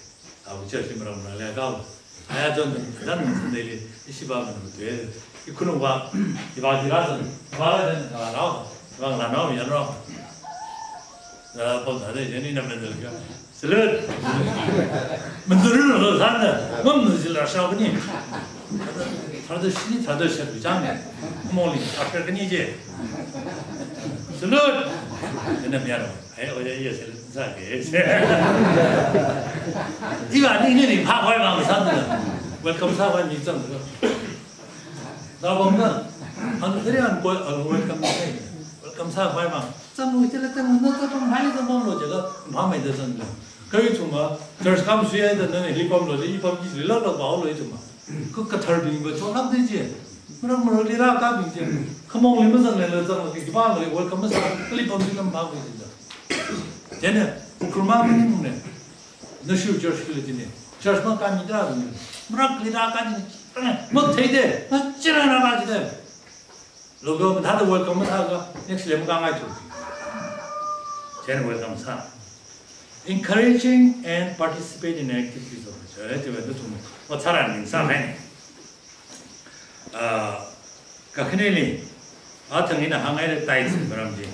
Au church maram na le kau. Aya zon dan dan le, ishiva man tu. Ikhunung va, iva dira zon. Va la zon la nao. Va la nao yaron. Pom thāda jeni na mendel kya. Salute. Mendel lo san da. Ngam zila shao kani. Thāda shi, thāda shi tu jang. Moli, after kani je. Salute. Ina miyaro. Ai, oya iya sel sa ke. Iva ni ni ni pa koi bang sa tu. Welcome sa koi ni zang tu. Sa bang na. An kiri an koi an welcome sa. Welcome sa koi bang. Zang lu jela zang na zang bang hai zang bang lo jela. Pa mai de zang lo. Kari chuma church kam suya de na ni li pam lo je i pam ji lo lo ba lo chuma. Ko kathar bing ba chon lam de je. Mara mara li ra ka bing je. Khamong li ma zang le la zang lo ki ba lo welcome sa. Li pam ji lam ba ko je. Jene, Nkrumah mani mung ne. Nashu church kila jine. Church ma ka mi da ne. Mrak li da ka jine. Ma thei de. Na chira na ka jine. Logo ma thada welcome ma thada. Next lem ka ngai tu. Jene welcome sa. Encouraging and participate in activities of the church. Jene tu tu. Wa chara ning sa hai. Ah, kakhaneli, athang ina hāngngaida tithes maram chi.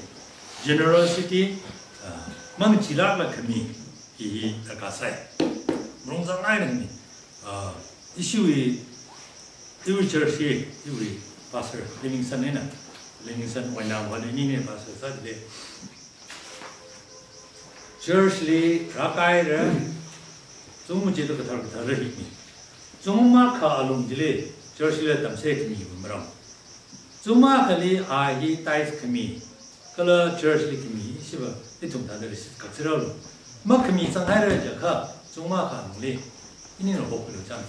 Generosity, ah, mangachilākla khami, hi hi darkar sai. Mrong zangngai na khami. Ah, ishiwui, iwui church hi, iwui pastor, Livingstone ina. Livingstone Wainam wani ni ne pastor sa de. Church li rākaira, zung chi tu kathar kathar ra hi mi. Zung makha alung chili, church li tamsei khami maram. Zung makhali a hi tithes khami, kala church li khami, shiva, ithum thada receipt kak sirau lo. Makhami zanghaira jakha, zung makha alungli, ini no hok lo chang.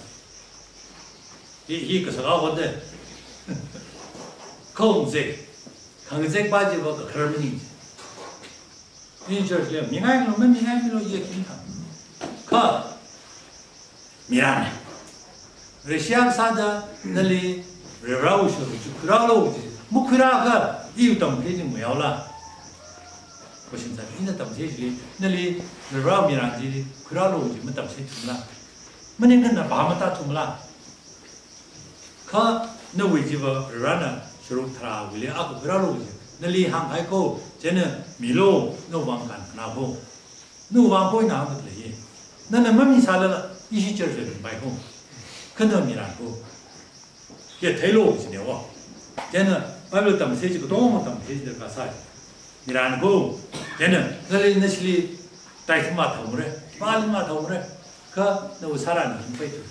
Hi, hi kasaka hote. Khong zek, khang zek ba jiva kakhar maning. Ni church li, mingai lo, ma mingai mi lo, ye kin thang. Kha, miran. Rishiak sada, nali, Varewui shuru chu khuirā lo ji. Mu khuirā kha, iu tamkhui ji mu yao la. Question sa, ina tamsei ji, nali, Varewui miran ji, khuirā lo ji, ma tamsei thum la. Maning kan na ba ma ta thum la. Kha nawui jiva Varena shuruk tharāwuili aku khuirā lo ji. Nali hāngkahai ko, chieina milo, nawui vang kan khana ko. Nawui vang ko ina hāngda lei. Nana mamisālala, ishi church li bai ko. Kha na miran ko. Ke thei lo ji ne wa. Chieina Bible tamsei ji katonga tamsei ji darkar sai. Miran ko. Chieina nali nashili tithe ma thaumare. Pali ma thaumare. Kha nawui sāra ni pai tu.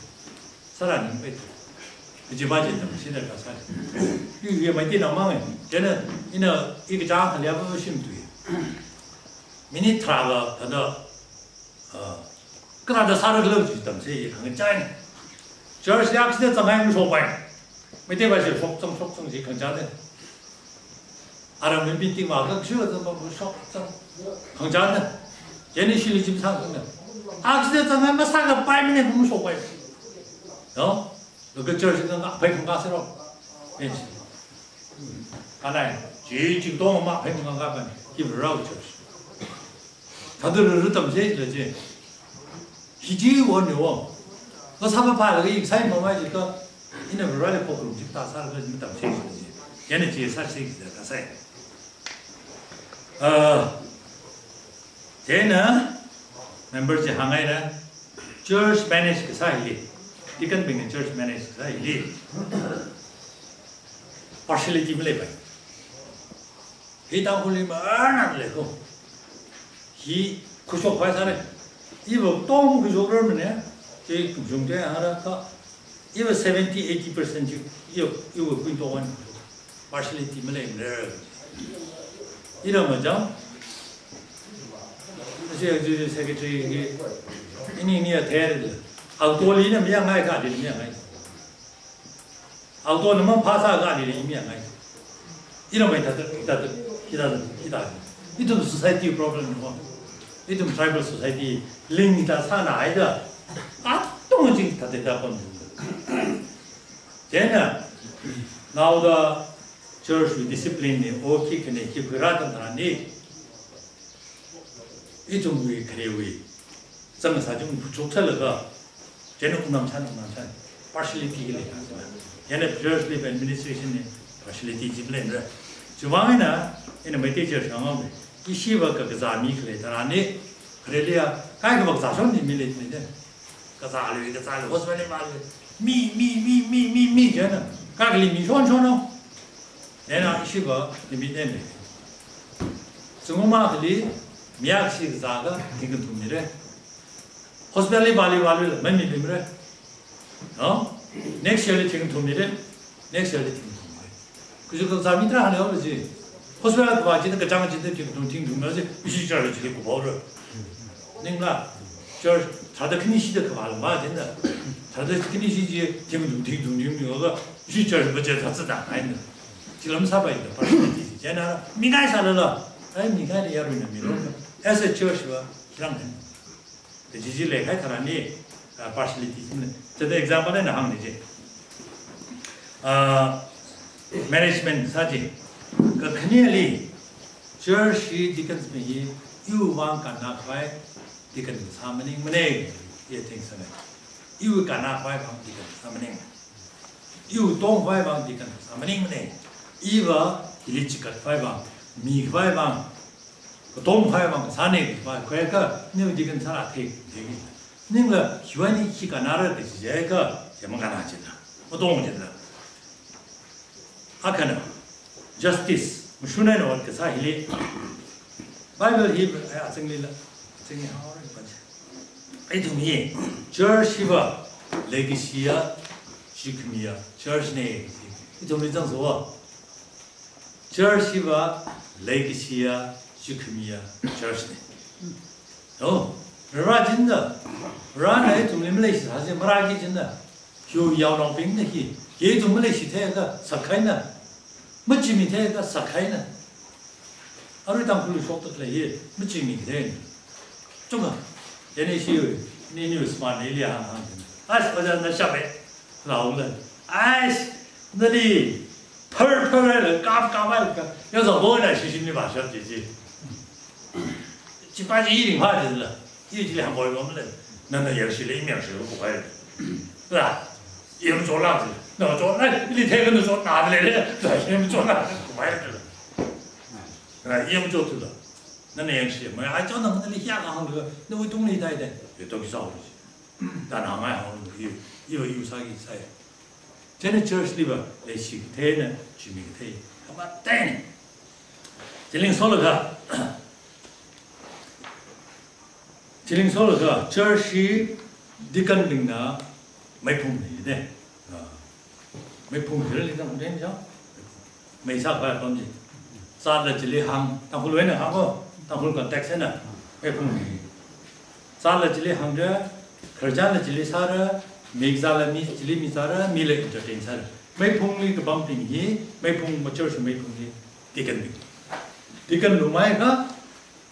Sāra ni pai tu. Kaji ba je tamsei darkar sai. Yu ye mai ti na mang e. Chieina ina i kachāng khali ya ba shim tu ye. Minute tharā la thada, ah, kathāda sāra khala ji tamsei ye khangachā ni. Church li akhashida zangngai mashok pai. Meitei ba shi shok zang shok zang ji khangachā de. Aram min bin ting ma ka shu zang ba shok zang khangachā de. Chieina shili jim sang zang de. Akhashida zangngai masākapai mine mashok pai. No? Local church nganga pai khangachā siro. Bench. Kanai, chi chingtong ma pai khangachā pai. Ki Varewui church. Thada ru ru tamsei la je. Hi ji wo ne wo. Lo sa pa pa la ki sai ma mai ji ka. Ina Vareli ko krum ji ta sa la ji tamsei ji. Yana ji sa sei ji ta sai. Ah, chieina member ji hāngngaira. Church manage kasā hili. Deacon bingna church manage kasā hili. Partiality maleipai. Hi Tangkhulli ma ana lei ko. Hi khuishok pai sāre. Iva tong khuishok rar mane. Chi kumjung te ara ka. Iva seventy, eighty percent chi. Iva, iva kuin tong wan. Partiality maleimara. Ina majang. Aja, aja, aja secretary ngi. Ini ni a ther. Auto li na miya ngai ka di miya ngai. Auto na ma phasa ka di miya ngai. Ina mai ta ta ta ta kita ta kita. Ithum society problem no. Ithum tribal society ling ta sa na ai da. Atong jing ta ta ta pon. Chieina, naoda church discipline ni, o ki kane ki khuirā tang tang ni. Ithumwui kharewui. Zang sa jung chok sa laga. Chieina ungnam san, ungnam san. Partiality lei na. Chieina church li administration ni partiality ji leimara. Chiwuivang eina, ina Meitei church ngam. Ishi va ka kazā mi khalei tharan ni. Khareli ya, kai ka va kazā shon ni mi lei ne. Kazā lui, kazā lui, hospital li ma lui. Mi, mi, mi, mi, mi, mi, chieina. Kakali mi shon shon no. Chieina ishi va, ni mi ne. Zingkum akhali mi akha shikazā akha thingkha thum mira. Hospital li vāli vālila mai milimra. No? Next year li thingkha thum mira. Next year li thingkha thum mira. Kaji kazā mi tarākha leihaora chi. Hospital kavā china kachāng china thingkha thum thingkha thum mira chi. Ishi church chili kuphaora. Ningla, church tharāda khanishi da kavāla ma china. Tharāda khanishi chi thingkha thum thingkha thum thingkha thum yoga. Ishi church budget thāzatda kaina. Chila masāpaida, partiality chi. China mi ngai sālala. Ai, mi ngaida yaruina milo. As a church va, chirang hai. Kaji chi leikahai tharan hi, ah, partiality chi. Chithāda example eina hāngni chi. Ah, management sā chi. Kakhaneli, church hi deacons bing hi, iwui vang kannakhavai deacon sā maningmana, i thing sāna. Iwui kannakhavai vang deacon sā maning. Iwui tongkhavai vang deacon sā maningmana. Iva hili chigatkhavai vang, mikhavai vang, katongkhavai vang sāna, khavai khuiakha, niwui deacon sāra thei, thei. Ningla, hiwui eina khi kannara da chi jiakha, chi makannā china. Matong china. Akhana, justice, mashun eina ot kasā hili. Bible hi, ai, azingli la, azingli haora pa chi. Ithum hi, church hiva, leikashiya, jukhamiya, church na. Ithumli zangso. Church hiva, leikashiya, jukhamiya, church na. Oh, rā china, rāna ithumli maleishisā chi, marāki china. Hiwui yaonaobingna hi, hi ithum maleishitheiakha sakhaina. Machimitheiakha sakhaina. Arui Tangkhulli shokta khalei hi, machimithei. Chunga, yani shi, ni news ma ni li hāng hāng. Ais, oja na shape. Laula. Ais, nali, phar phar la, kap kap la, ka. Yaza bona shishimli vāshap chi chi. Chipa chi iring pha chila. I chili hāngkhui lomla. Nana yangshila, i miyangshila, khuiphai. La. I machola chi. Na machola, ili theiakha na chotna le le. La, i machola, khuiphai la. La, i machotla. Nana yangshi, ma, ai chotna nali hiyākha hāngla, nawui tungli dai dai. Ye to ki sao chi. Dana ngai hānglu, i, iva i sāki sai. China church liva, leishi katheina, chimi kathei. Kama ten. Chilingsola kha. Chilingsola kha, church hi deacon bingna meiphungna de. Ah. Meiphung hira li tang den ja. Mei sākhavai apam chi. Sāla chili hāng, Tangkhul wui eina hāng ko, Tangkhul context eina. Meiphung hi. Sāla chili hāngra, khararchanla chili sāra, mikzāla mi chili mi sāra, mila entertain sāra. Meiphungli kapambing hi, meiphung ma church meiphung hi, deacon bing. Deacon lumai kha,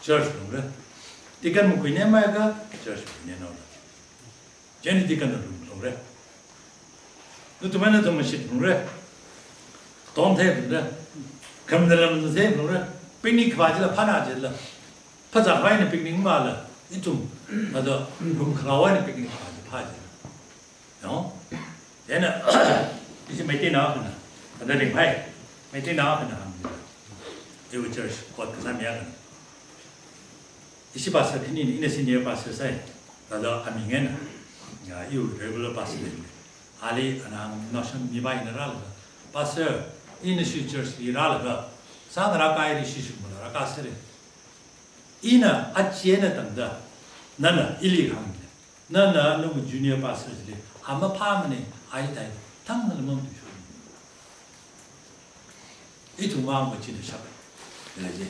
church lumra. Deacon makhuinei mai kha, church makhuinei naora. Chieina deacon na lung lungre. Nathum eina nathum mashit lungre. Tom the lungre. Kham na lam the lungre. Picnic khavā chila phana chila. Phazā khavai na picnic mala. Ithum. Ada lum kharawai na picnic khavā chi pha chila. No? Then, uh, this is Meiteinao khana. Ada ringphai. Meiteinao khana hāng. Iwui church, kot kasā mi akhana. Ishi pastor khani, ina senior pastor sai. Thāda aming eina, ya, iwui regular pastor lei. Ali ana notion mi bai na rālaga. Pastor, ina shi church li rālaga. Sāngarā kaili shishimala rākasāra. Ina achi eina tangda. Nana ili hāng. Nana nawui junior pastor chili. Ama phāmana, ai tai. Thang nana mamtu shu. Ithum vang va china shap. Lei je.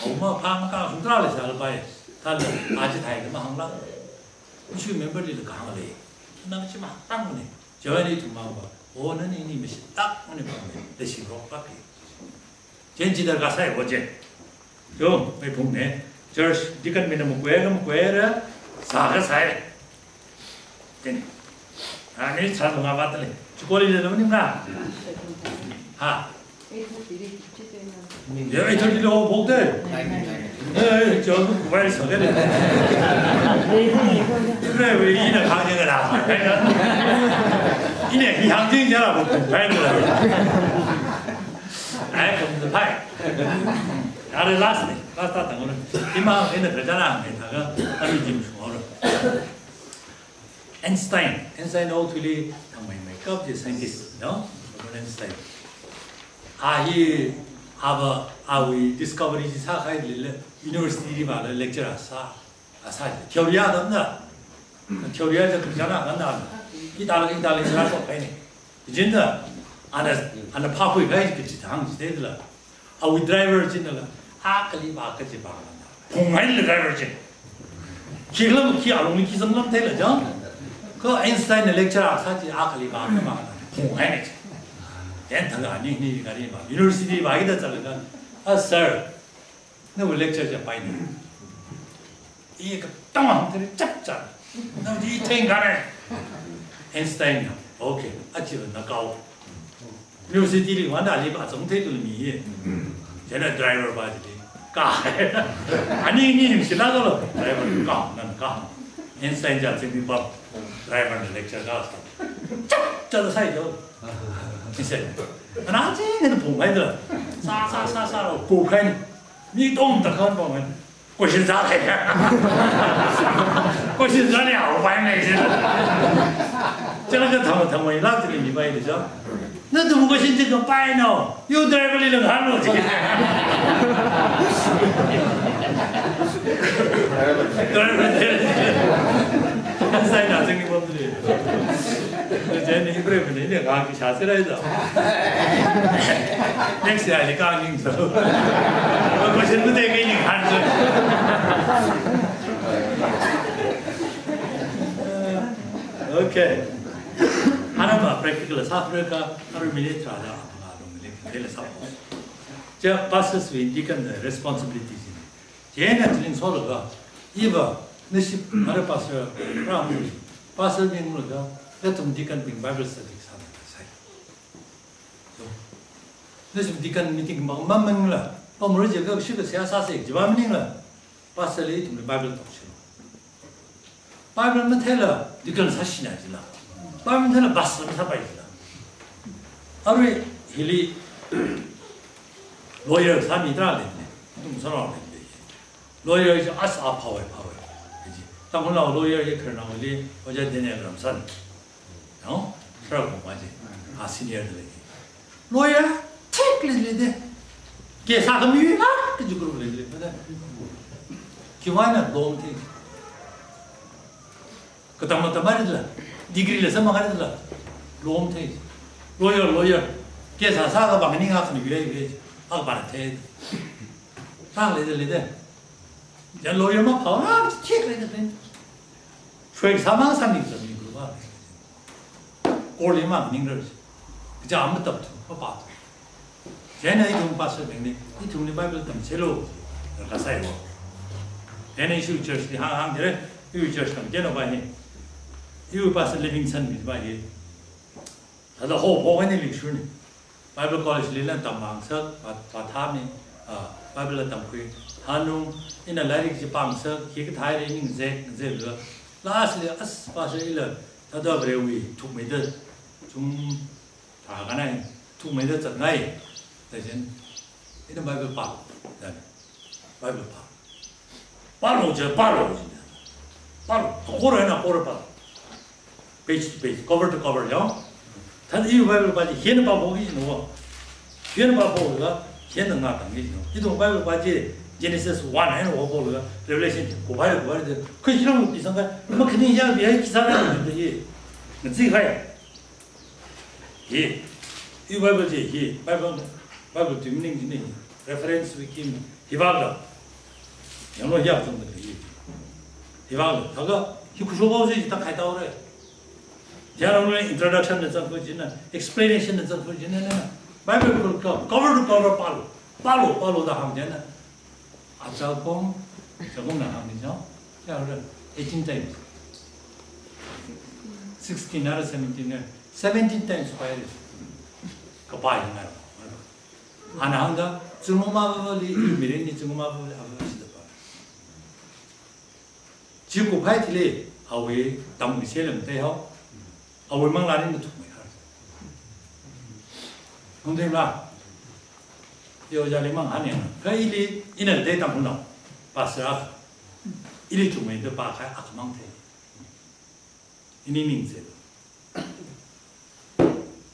Auma phang ka hung tra le sal pai. Thāla achi thai ka mahāngla. Issue member li kahāng lei. Nang chi mahāngmana. Chiwui eina ithum vang va. O nani ni mashittākmana pa me. Leishingarok pa ke. Chen chida kasai o chen. Yo, meiphungna. Church deacon mina makhuira, makhuira. Sākasai. Chieina. Ani chālunga vātale. Chukoli le lo ni ma. Ha. Yo, eight thirty lo phok de. Eh, eh, chālu kuwai sāke de. Re, re, ina khang jeng la. Ina hi hāng jeng jala phok. Ai, kum de phai. Are last ni, last ta tang ni. Ima ina khararchan hāng ni, thākha, ami jim shung ora. Einstein, Einstein o thuli thangmei meikap chi scientist, no? Albert Einstein. A hi Ava, awui discovery chi sākahai lila, university li vāla lecture sā, sā theory atamna. Theory chi kachāna kanda. Ithāla, ithāla lecture sākahaina. Chieina, ana, ana phākhuikahai kachi thang chi theila. Awui driver china la, akhali vā kachi vā. Phunghaina driver chi. Khikhala khi alungli khi zanglam theila chang. Kha Einstein na lecture sā chi akhali vā kama. Phunghaina chi. Then thang ani ni gari ma. University vāida zalaga. Ah, sir. Nawui lecture chi paina. I katang hāngthei chapchā. Nawui theingarai. Einstein na. Okay. Achi na kao. University li wanda ali ba zangthei tu mi hi. Chieina driver ba chi ka. Ani ni ningshilāklo. Driver ka, nana ka. Einstein ja zingni ba. Driver na lecture ka sā. Chapchā sāi jo. Chi sāi. Ana chi ni phunghaida. Sā, sā, sā, sā, lo, kukhai. Mi tongda khan phunghaina. Question sākahai. Question sāni haopaimei chi. Chila kathang thangmeila chili mipaida cha. Nathum question chi kapaina. Yu driver li ngahānlu chi. Driver li. Sai na zingni bom chi. Chieina Hebrew li ni ngahān ki sāsi rai da. Next year li ka ning so. Question mate kai ning han so. Okay. Hana ba practical sāpharka, aru minute tharāda, aru minute tharāda sāpha. Chi pastor wui deacon responsibility chi. Chieina chili solaga, iva, nashi, mara pastor, ram, pastor bing laga, nathum deacon bing Bible study sāda sāi. So, nashi deacon meeting bang mamang la, pamro je ka shi ka siya sāsa, jiba maningla, pastor li ithumli Bible talk silo. Bible matheila, deacon sāshina jila. Bible matheila, pastor masāpai jila. Arui, hili, lawyer sāmi tarā leile, ithum sāra leile. Lawyer chi as a power, power. Kaji. Tangkhulnao lawyer chi khararnaoli, Ojā Daniel Ramsan. No? Sir ko maji. A senior de lei. Lawyer, thik leile de. Case akha mi la, kaji group leile. Khiwuivang na lom thei. Katam matam maritla, degree la samakaritla, lom thei. Lawyer, lawyer. Case sākha bang ni ngak ni yue yue. Akbar thei. Sāng leide leide. Ja lawyer maphao na, thik leide leide. Shuai sāmang sāmi sāmi guru ba. Kor li mang ning rar. Ja matam tu, mapa tu. Chieina ithum pastor bingli, ithumli Bible tamselo, kasāi wo. Chieina ishi church li hāng hāng jire, iwui church tam keno ba hi. Iwui pastor Livingstone mi ba hi. Thāda ho pho ni lingshurni. Bible college lila tamvāngasak, va, vāthami, ah, Bible la tamkhui. Hanung, ina lairik chi pāngasak, hi kathā ri ning zek, zek la. Last li, as, pastor ila, thāda Varewui thukmeida, chung, thā kanai, thukmeida zatngai. Tajen, ina Bible pā, dan, Bible pā. Pālo je, pālo je. Pālo, kora na kora pālo. Page to page, cover to cover, ya. Thāda iwui Bible pā chi, hina pāphoki jino. Hina pāphola, hina ngatangki jino. Ithum Bible pā chi, Genesis one, hina pāphola, Revelation, kopai, kopai, de. Khui shirang pi sangkai, makhani ya, bi hai kisa na, de ye. Ngazi khai. Hi, iwui Bible chi, hi, Bible, Bible tui maning chi ni, reference wiki mi, hi vāla. Yanglo ya zong de hi. Hi vāla, thākha, hi khuisho bao chi ta khai tao re. Yanglo introduction na zang ko jina, explanation na zang ko jina na. Bible ko cover to cover pālo, pālo, pālo da hāng jina. Achakom, Achakom na hāngni jao, ya ura, eighteen times. Sixteen or seventeen, eh, seventeen times pāi. Kapai na. Ana hāngda, zingkum avāvali, mirin ni zingkum avāvali, avāvali sida pā. Chi kuphai thili, awui tamkhui selam te hao. Awui manglā ni mathukmei har. Hung dei ma. Yo jali mang han yang. Kha ili, ina dei Tangkhulnao. Pastor akha. Ili thukmeida pākahai akhamang thei. Ini ning se.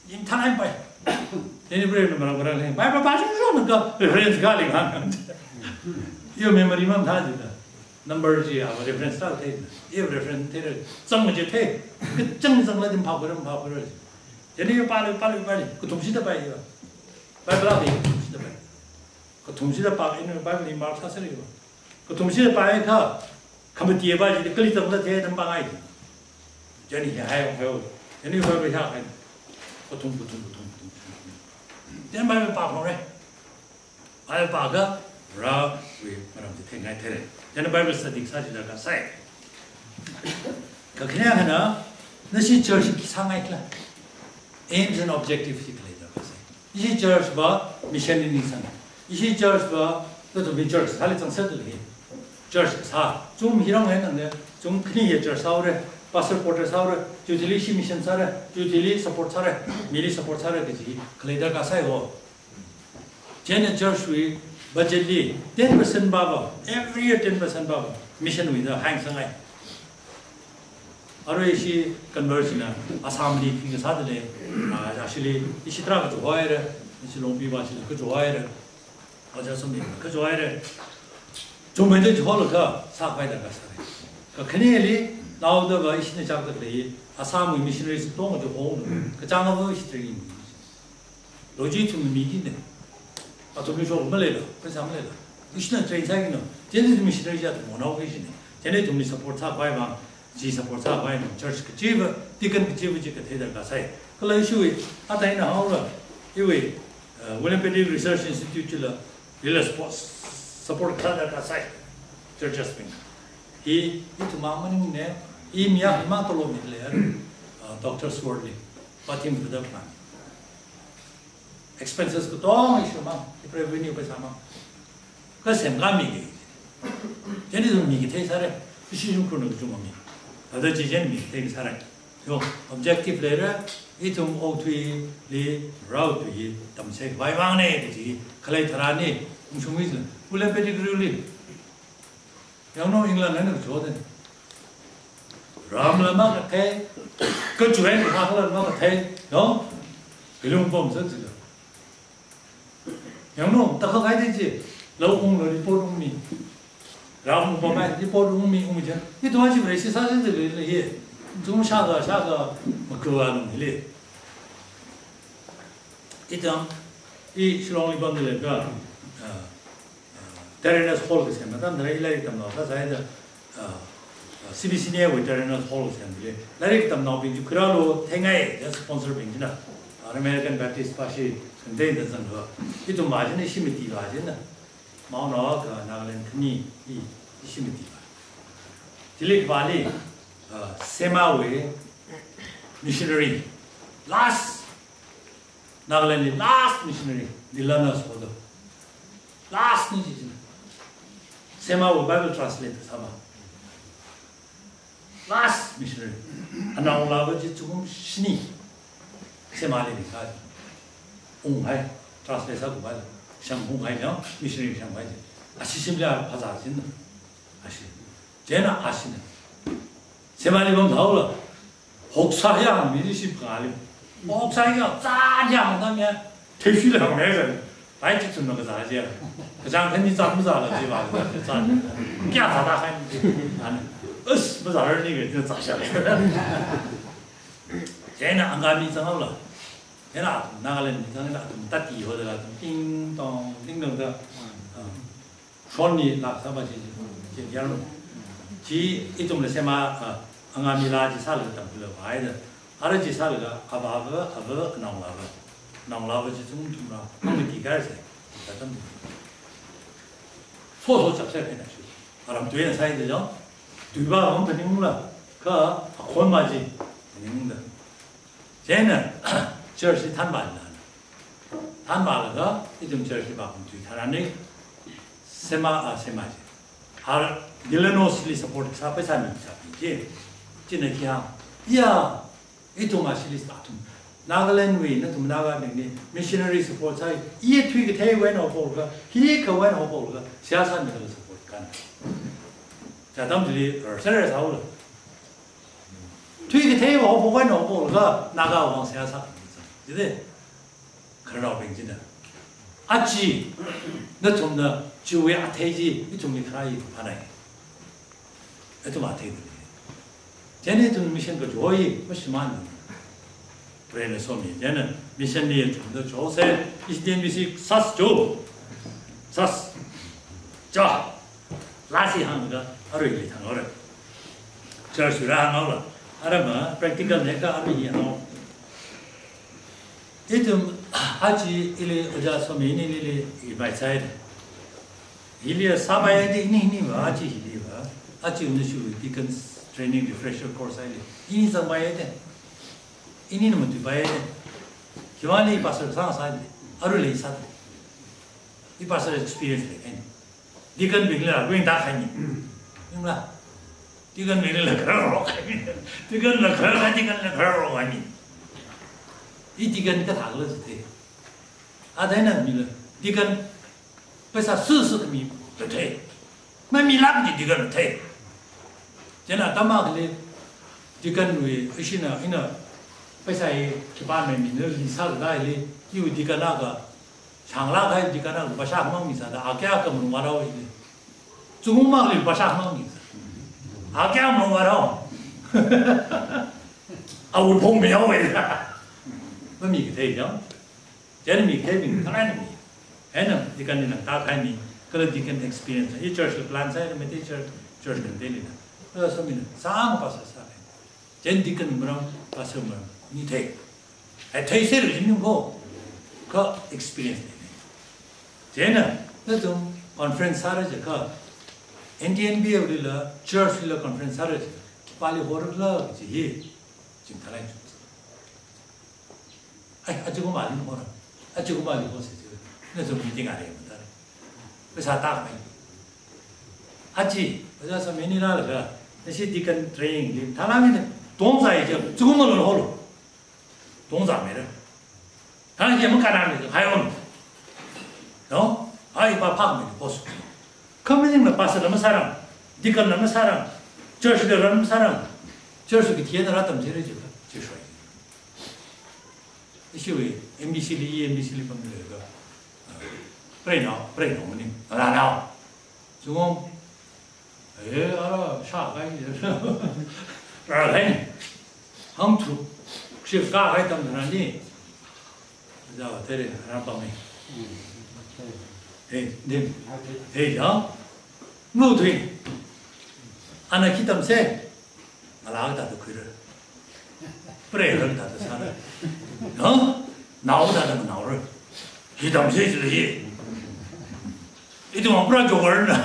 Yin thanai pai. Chieina Prohona marān marān hāng, Bible pāshungshunglaga reference kali hāng. Iwui memory mamathā jida. Number chi ava reference sāthei. Iwui reference theira, zangmachithei. Kachang zanglaga dim phākhuira, phākhuira. Chieina iva pāli, pāli, pāli. Kathumshida pāya. Bible akha kathumshida pāya. Kathumshida pā, ina Bible li mark sāserra. Kathumshida pāakha, khamatiya pā chi kali zangda thei tam pāngai. Chieina hi hai hai. Chieina Bible hiyākha. Kathum, kathum, kathum, kathum. Chieina Bible pāphungra. Bible pāakha, Varewui maram chi theingaithei. Chieina Bible study sā chi darkar sai. Kakhanehana, nashi church khi sāngaikhala, aims and objectives chi khalei darkar sai. Ishi church va mission ni ningsang. Ishi church va, nathumwui church sāli zangser dalei. Church sā, chum hirang hai nang ne, chum khani ya church sāhaora, pastor quarter sāhaora, chithili ishi mission sāra, chithili support sāra, mili support sāra kaji khalei darkar sai ho. Chieina church wui budget li ten percent pāva, every year ten percent pāva, mission wuida hāngsangai. Arui ishi convert china Assam li khi kasā dalei, ah, actually, ishi tarākha kachuihaira, ishi Longpi va chila kachuihaira, ojā sum li kachuihaira. Chungmeida chuihaolaga sākhavai darkar sāra. Kakhaneli, naoda va ishina chak dalei, Assam wui missionaries tong kachuihaoda, kachāng ava ishi training. Logi ithum miki ne. Athumli shok maleila, pheisā maleila. Ishina train sāki no. Chieina ithum missionary jat monao ke ishina. Chieina ithumli support sākhavai vang, chi support sākhavai vang, church kachiva, deacon kachiva chi kathei darkar sai. Kala ishiwui, athāna haora, iwui, uh, William Petty Research Institute chila, ila support, support kasā darkar sai. Churches bing. Hi, ithum mang maningne, i mi ya, i mang tolo mi le, uh, Doctor Sword li, pathim kuda plan. Expenses katonga ishi mang, i revenue pheisā mang. Kasem kami ke. Chieina ithum mi kathei sāra, ishi shimkhurna kachungkha mi. Thāda chi chieina mi kathei sāra. Yo, objective leira, ithum okathuili, raothui tamchitheikhavai vang ne, kaji, khalei tharan ni, ungshung wi zin. Ule Pettigrew li. Yangno England na kachuihaoda. Ramla makathei, kachuihaina khala makathei, no? Kilung pom sa jila. Yangno, takha kaida chi, lau ungla report ungmi. Ram ungpamai, report ungmi, ungmi jan. Ithum achi racist sāsi dalei hi. Chum shākha, shākha, makuwa nung hili. Ithum, i Shillong li pamda leiakha, ah, Tyrannus Hall kasem matamda lairik tamnao sāsai da, ah, ah, C B C Neway Tyrannus Hall kasem dalei. Lairik tamnaobing chi khuirālu theingai, just sponsor bing china. Ah, American Baptist pāshi, khangatei da zanglu. Ithum va china ishi mati va china. Maonaoakha Nagaland khani i, ishi mati va. Chili kavāli, ah, Sema wui missionary. Last Nagaland li last missionary, Dilana Sodo. Last ni chi china. Sema wui Bible translate sāva. Last missionary. Anaongalāva chi zingkum shini. Sema li ni ka. Unghai. Translate sākhavai. Shang unghai yang missionary shangvai chi. Ashi shimli phazā china. Ashi. Chieina ashina. Sema li pamhaola. Hoksā yangmi chi shipkali. Hoksā yang zā yang tam ya. Theishuila hāngmi zan. Pai chi chun na kazā chi ya. Kachāng khani zam zala chi va zā chi zā. Kya zāda hai ni. Ani. Us, mazārar ni ke zā sha. Chieina Angami zanghaola. Chieina Nagaland mi zangla, tati hoda, ting tong, ting tong da. Ah. Shon ni lak sāva chi, chi yarnu. Chi ithumla Sema, ah, Angami laa chi sālaga tamkhuilaga vāhaida. Ara chi sālaga, avāva, ava, anaongalāva. Anaongalāva chi zingkum thumra, ang mati kar se. Tatam. So so chapsa kaina shu. Aram tuina sāhaida jong. Tuiva ang phaningla, kha akhon ma chi phaningda. Chieina, church li thanvāla. Thanvālaga, ithum church li vākhuithui tharan ni, Sema, ah, Sema chi. Har Delanos li support sā pheisā mi sā pi chi. China khi hāng. Ya, ithum ashili sā athum. Nagaland wui, nathum Naga bing ni, missionary support sāi. I thui kathei wui eina haophoklaga, hi kha wui eina haophoklaga, seihā sāmilaga support kan. Chi atam chili, er, serious haola. Thui kathei haophok wui eina haophoklaga, Naga vang seihā sā. Jide. khararnaobing china. Aja, nathumna chiwui athei chi, ithumli kharā hi phanai. Ithum athei dali. Chieina ithum mission kajo hi, mashimān. Preilaga somi, chieina mission li ithum da jose, H D M B C sas jo. Sas. Ja. Lasi hāngda, aruili thang ora. Church ra hāng ora. Ara ma, practical ne ka arui hāng ora. Ithum, aja ili, Ojā Somi ini ili, ili, ibai sai. Hili sāpai de, ini, ini va, aja hili va. Aja uni shu deacons training refresher course aili. Ini zangpai de. Ini na matuipai de. Khiwuili pastor sāsā de. Aruili sā de. I pastor experience lei kahaina. Deacon bingla, wing da kahaina. Wing la. Deacon bingla kharā ro kahaina. Deacon la kharā, deacon la kharā ro kahaina. I deacon kathā khala jite. Athei na mila. Deacon paisa sisi mi thei. Mamilak ji deacon thei. Chieina atam akhali deacon wui, ishina, ina paisa hi khipā mi mi na li sāda ili, iwui deacon akha, shānglak kahai deacon akha, pasa mang mi sāda, akya ka malung vārao ili. Zungung mang li pasa mang mi sā. Akya malung vārao. Awui phong mi yao wei. Mami kathei yao. Chieina mi kathei mi, kala mi. Hina, deacon ni nang ta khai mi, kala deacon experience. I church la plan sai, mi te church, church kan te ni na. Kala so mi na, sang pastor sākai. Chieina deacon maram, pastor maram, ni thei. Ai thei se ri ni ko, ka experience ni. Chieina, nathum conference sāra jiakha, N T N B A li la, church li la conference sāra jiakha, pali horuk la, ji hi, jing thalai. Ai, aja kumali hora. Aja kumali ho se je. Nathum meeting are mata. Paisa tak mai. Aja, Ojā Somi ini rālaga, nashi deacon training li, thalang ini, tongza ija, chukuma lo holo. Tongza mera. Thang ija makanan ni, hai on. No? Ai, pa phak mi, boss. Khamning na pastor la masārang, deacon la masārang, church la run masārang, church ki thiena rātam jire je, je shoi. Ishiwui, M B C li, M B C li pamle ka. Pray now, pray now, mani. Ala now. Zungong. Eh, ara, sha kai. Ara kai. Hang tu. Shi ka kai tam na ni. Ja, tere, ara pamle. Eh, dim. Eh, ja. Mu tui. Ana khi tam se. Ngalā kathāda khuira. Pray kathāda sāra. No? Nao kathāda manaora. Hi tam se jila hi. Ithum apura joker na.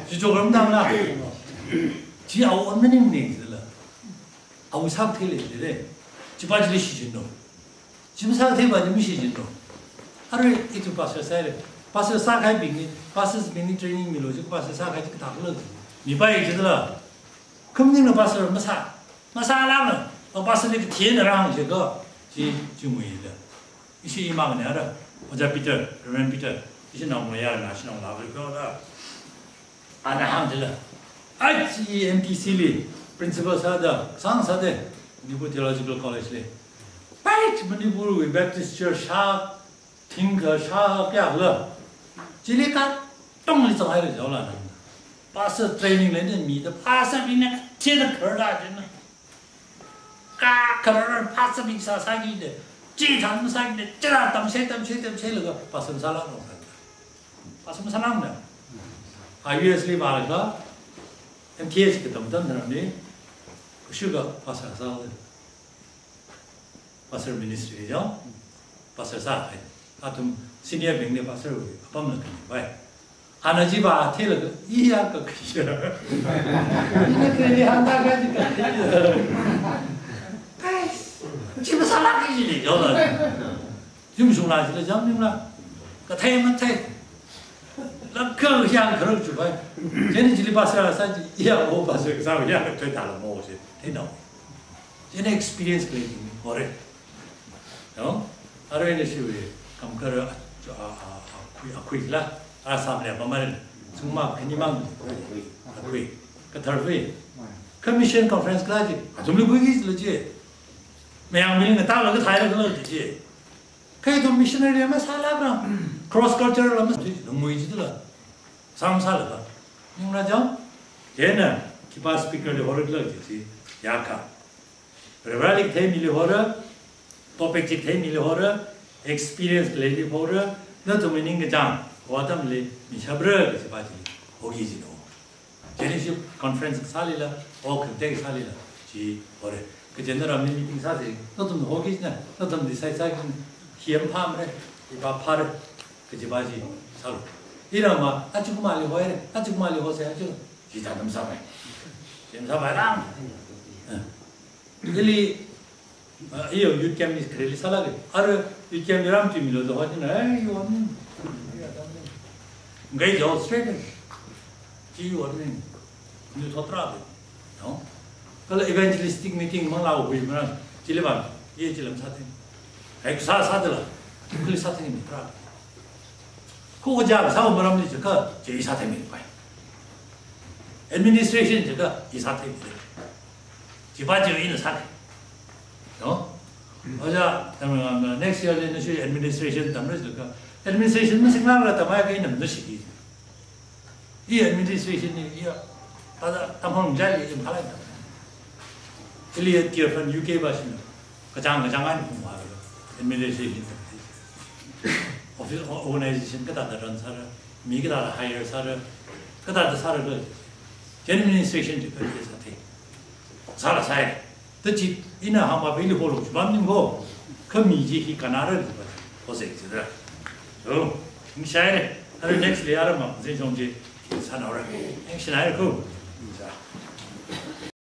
Chi joker matamla. Chi awui meaning ni jila. Awui sākathei lei jila. Chipa chili shichin no. Chi masākathei pa ni mashichin no. Arui ithum pastor sāra. Pastor sākahaibing ni, pastors bing ni training milo ji, pastor sākahai ji kathā khala. Mipai jila. Khamning na pastor masā. Masālāk na. Pa pastor li kathien rang jiakha. Chi, chi ngui da. Ishi imang ni ara. Ojā Peter, Reverend Peter. Ishi naongarā na, ishi naongalā ko da. Ana hāng jila. Achi M T C li principal sāda, sang sāda, Manipur Theological College li. Pai Manipur wui Baptist Church shā, thingkha shā kayākhala. Chili katongli zanghaira jaola na. Pastor training lei ni mida, pastor bing ni kathāda kharda jina. Ka kharar pastor bing sāsāki de, chi thang sāki de, chila tamshe, tamshe, tamshe laga pastor sāla no sā. Pastor sāla na. I U S li vālaga, M T H katam tam tam ni, kushuka pastor sāla. Pastor ministry jao, pastor sāhai. Athum senior bing ni pastor wui apam la kani pai. Ana jiva theilaga, iya ka khisha. Ina kani handa ka ji ka khisha. Guys, chi masālāk ki ji ni, jao la. Yumshungla jila jam nimla. Kathei mathei. Laka yang kharuk chupai. Chieina chili pastor sā ji, iya o pastor sā ya kathei tala mo se. Thei no. Chieina experience khalei ni, hore. No? Arui ni shiwi, kam kar a, a, a, a, khui, a, khui la, a, sam le, pamar, sungma, khani mang, a, khui, kathar khui. Commission conference kala ji, athumli khuiki jila ji. Mayang mi ngatā la kathai la kala ji. Kha ithum missionary masālākra, cross cultural masā, lungmui jitla. Sāmasālāka. Ningra jang, chieina, khipā speaker li horikhala chi, yākha. Reverend li theimili hora, topic chi theimili hora, experience leili hora, nathum ningkachāng, kha atamli mishapra, kachi pa chi, hoki jino. Chieina chi conference sālila, o khantek sālila, chi hora. Kachi eina ramli meeting sāsi, nathum hoki jina, nathum decide sāki, khi am phāmara, ipa phāra, kachi pa chi, sālu. Ina ma, achu kumali hora, achu kumali hora, achu, chi ta nam sāpai. Chi nam sāpai lang. Eh. Ili, ah, iyo youth camp ni khareli sālāka. Ara youth camp ni ram tui milo da hoi na, eh, yo ni. Ngai jo straight. Chi yo ni. Ni thotra de. No? Kala evangelistic meeting manglā hui mana. Chili ban. Ye chilam sāthei. Hai sā sādala. Kuli sāthei mi tra. Kha ojā sāva maramli jiakha, chi sāthei mi pai. Administration jiakha, i sāthei mi. Chi pa chi ina sāthei. No? Ojā, tam, um, next year li nashi administration tamra jiakha, administration mashing ngarā tamai kha ina mashiki. I administration ni, i, tada, tamhong jali, i khalai. Ili tier fan U K ba shina. Kachāng, kachāng an hum ha. Administration. Office, o-, organization kathāda run sāra, mi kathāda hire sāra, kathāda sāra kha. Administration chi kathāda sāthei. Sāla sāi. Ta chi ina hāngpa pili holo chi bam ning ko. Kha mi chi hi kanara li ba. Ho se chi da. So, ningshai. Ara next li ara ma, zin shong chi. Sānaora. Ningshai ko. Sa.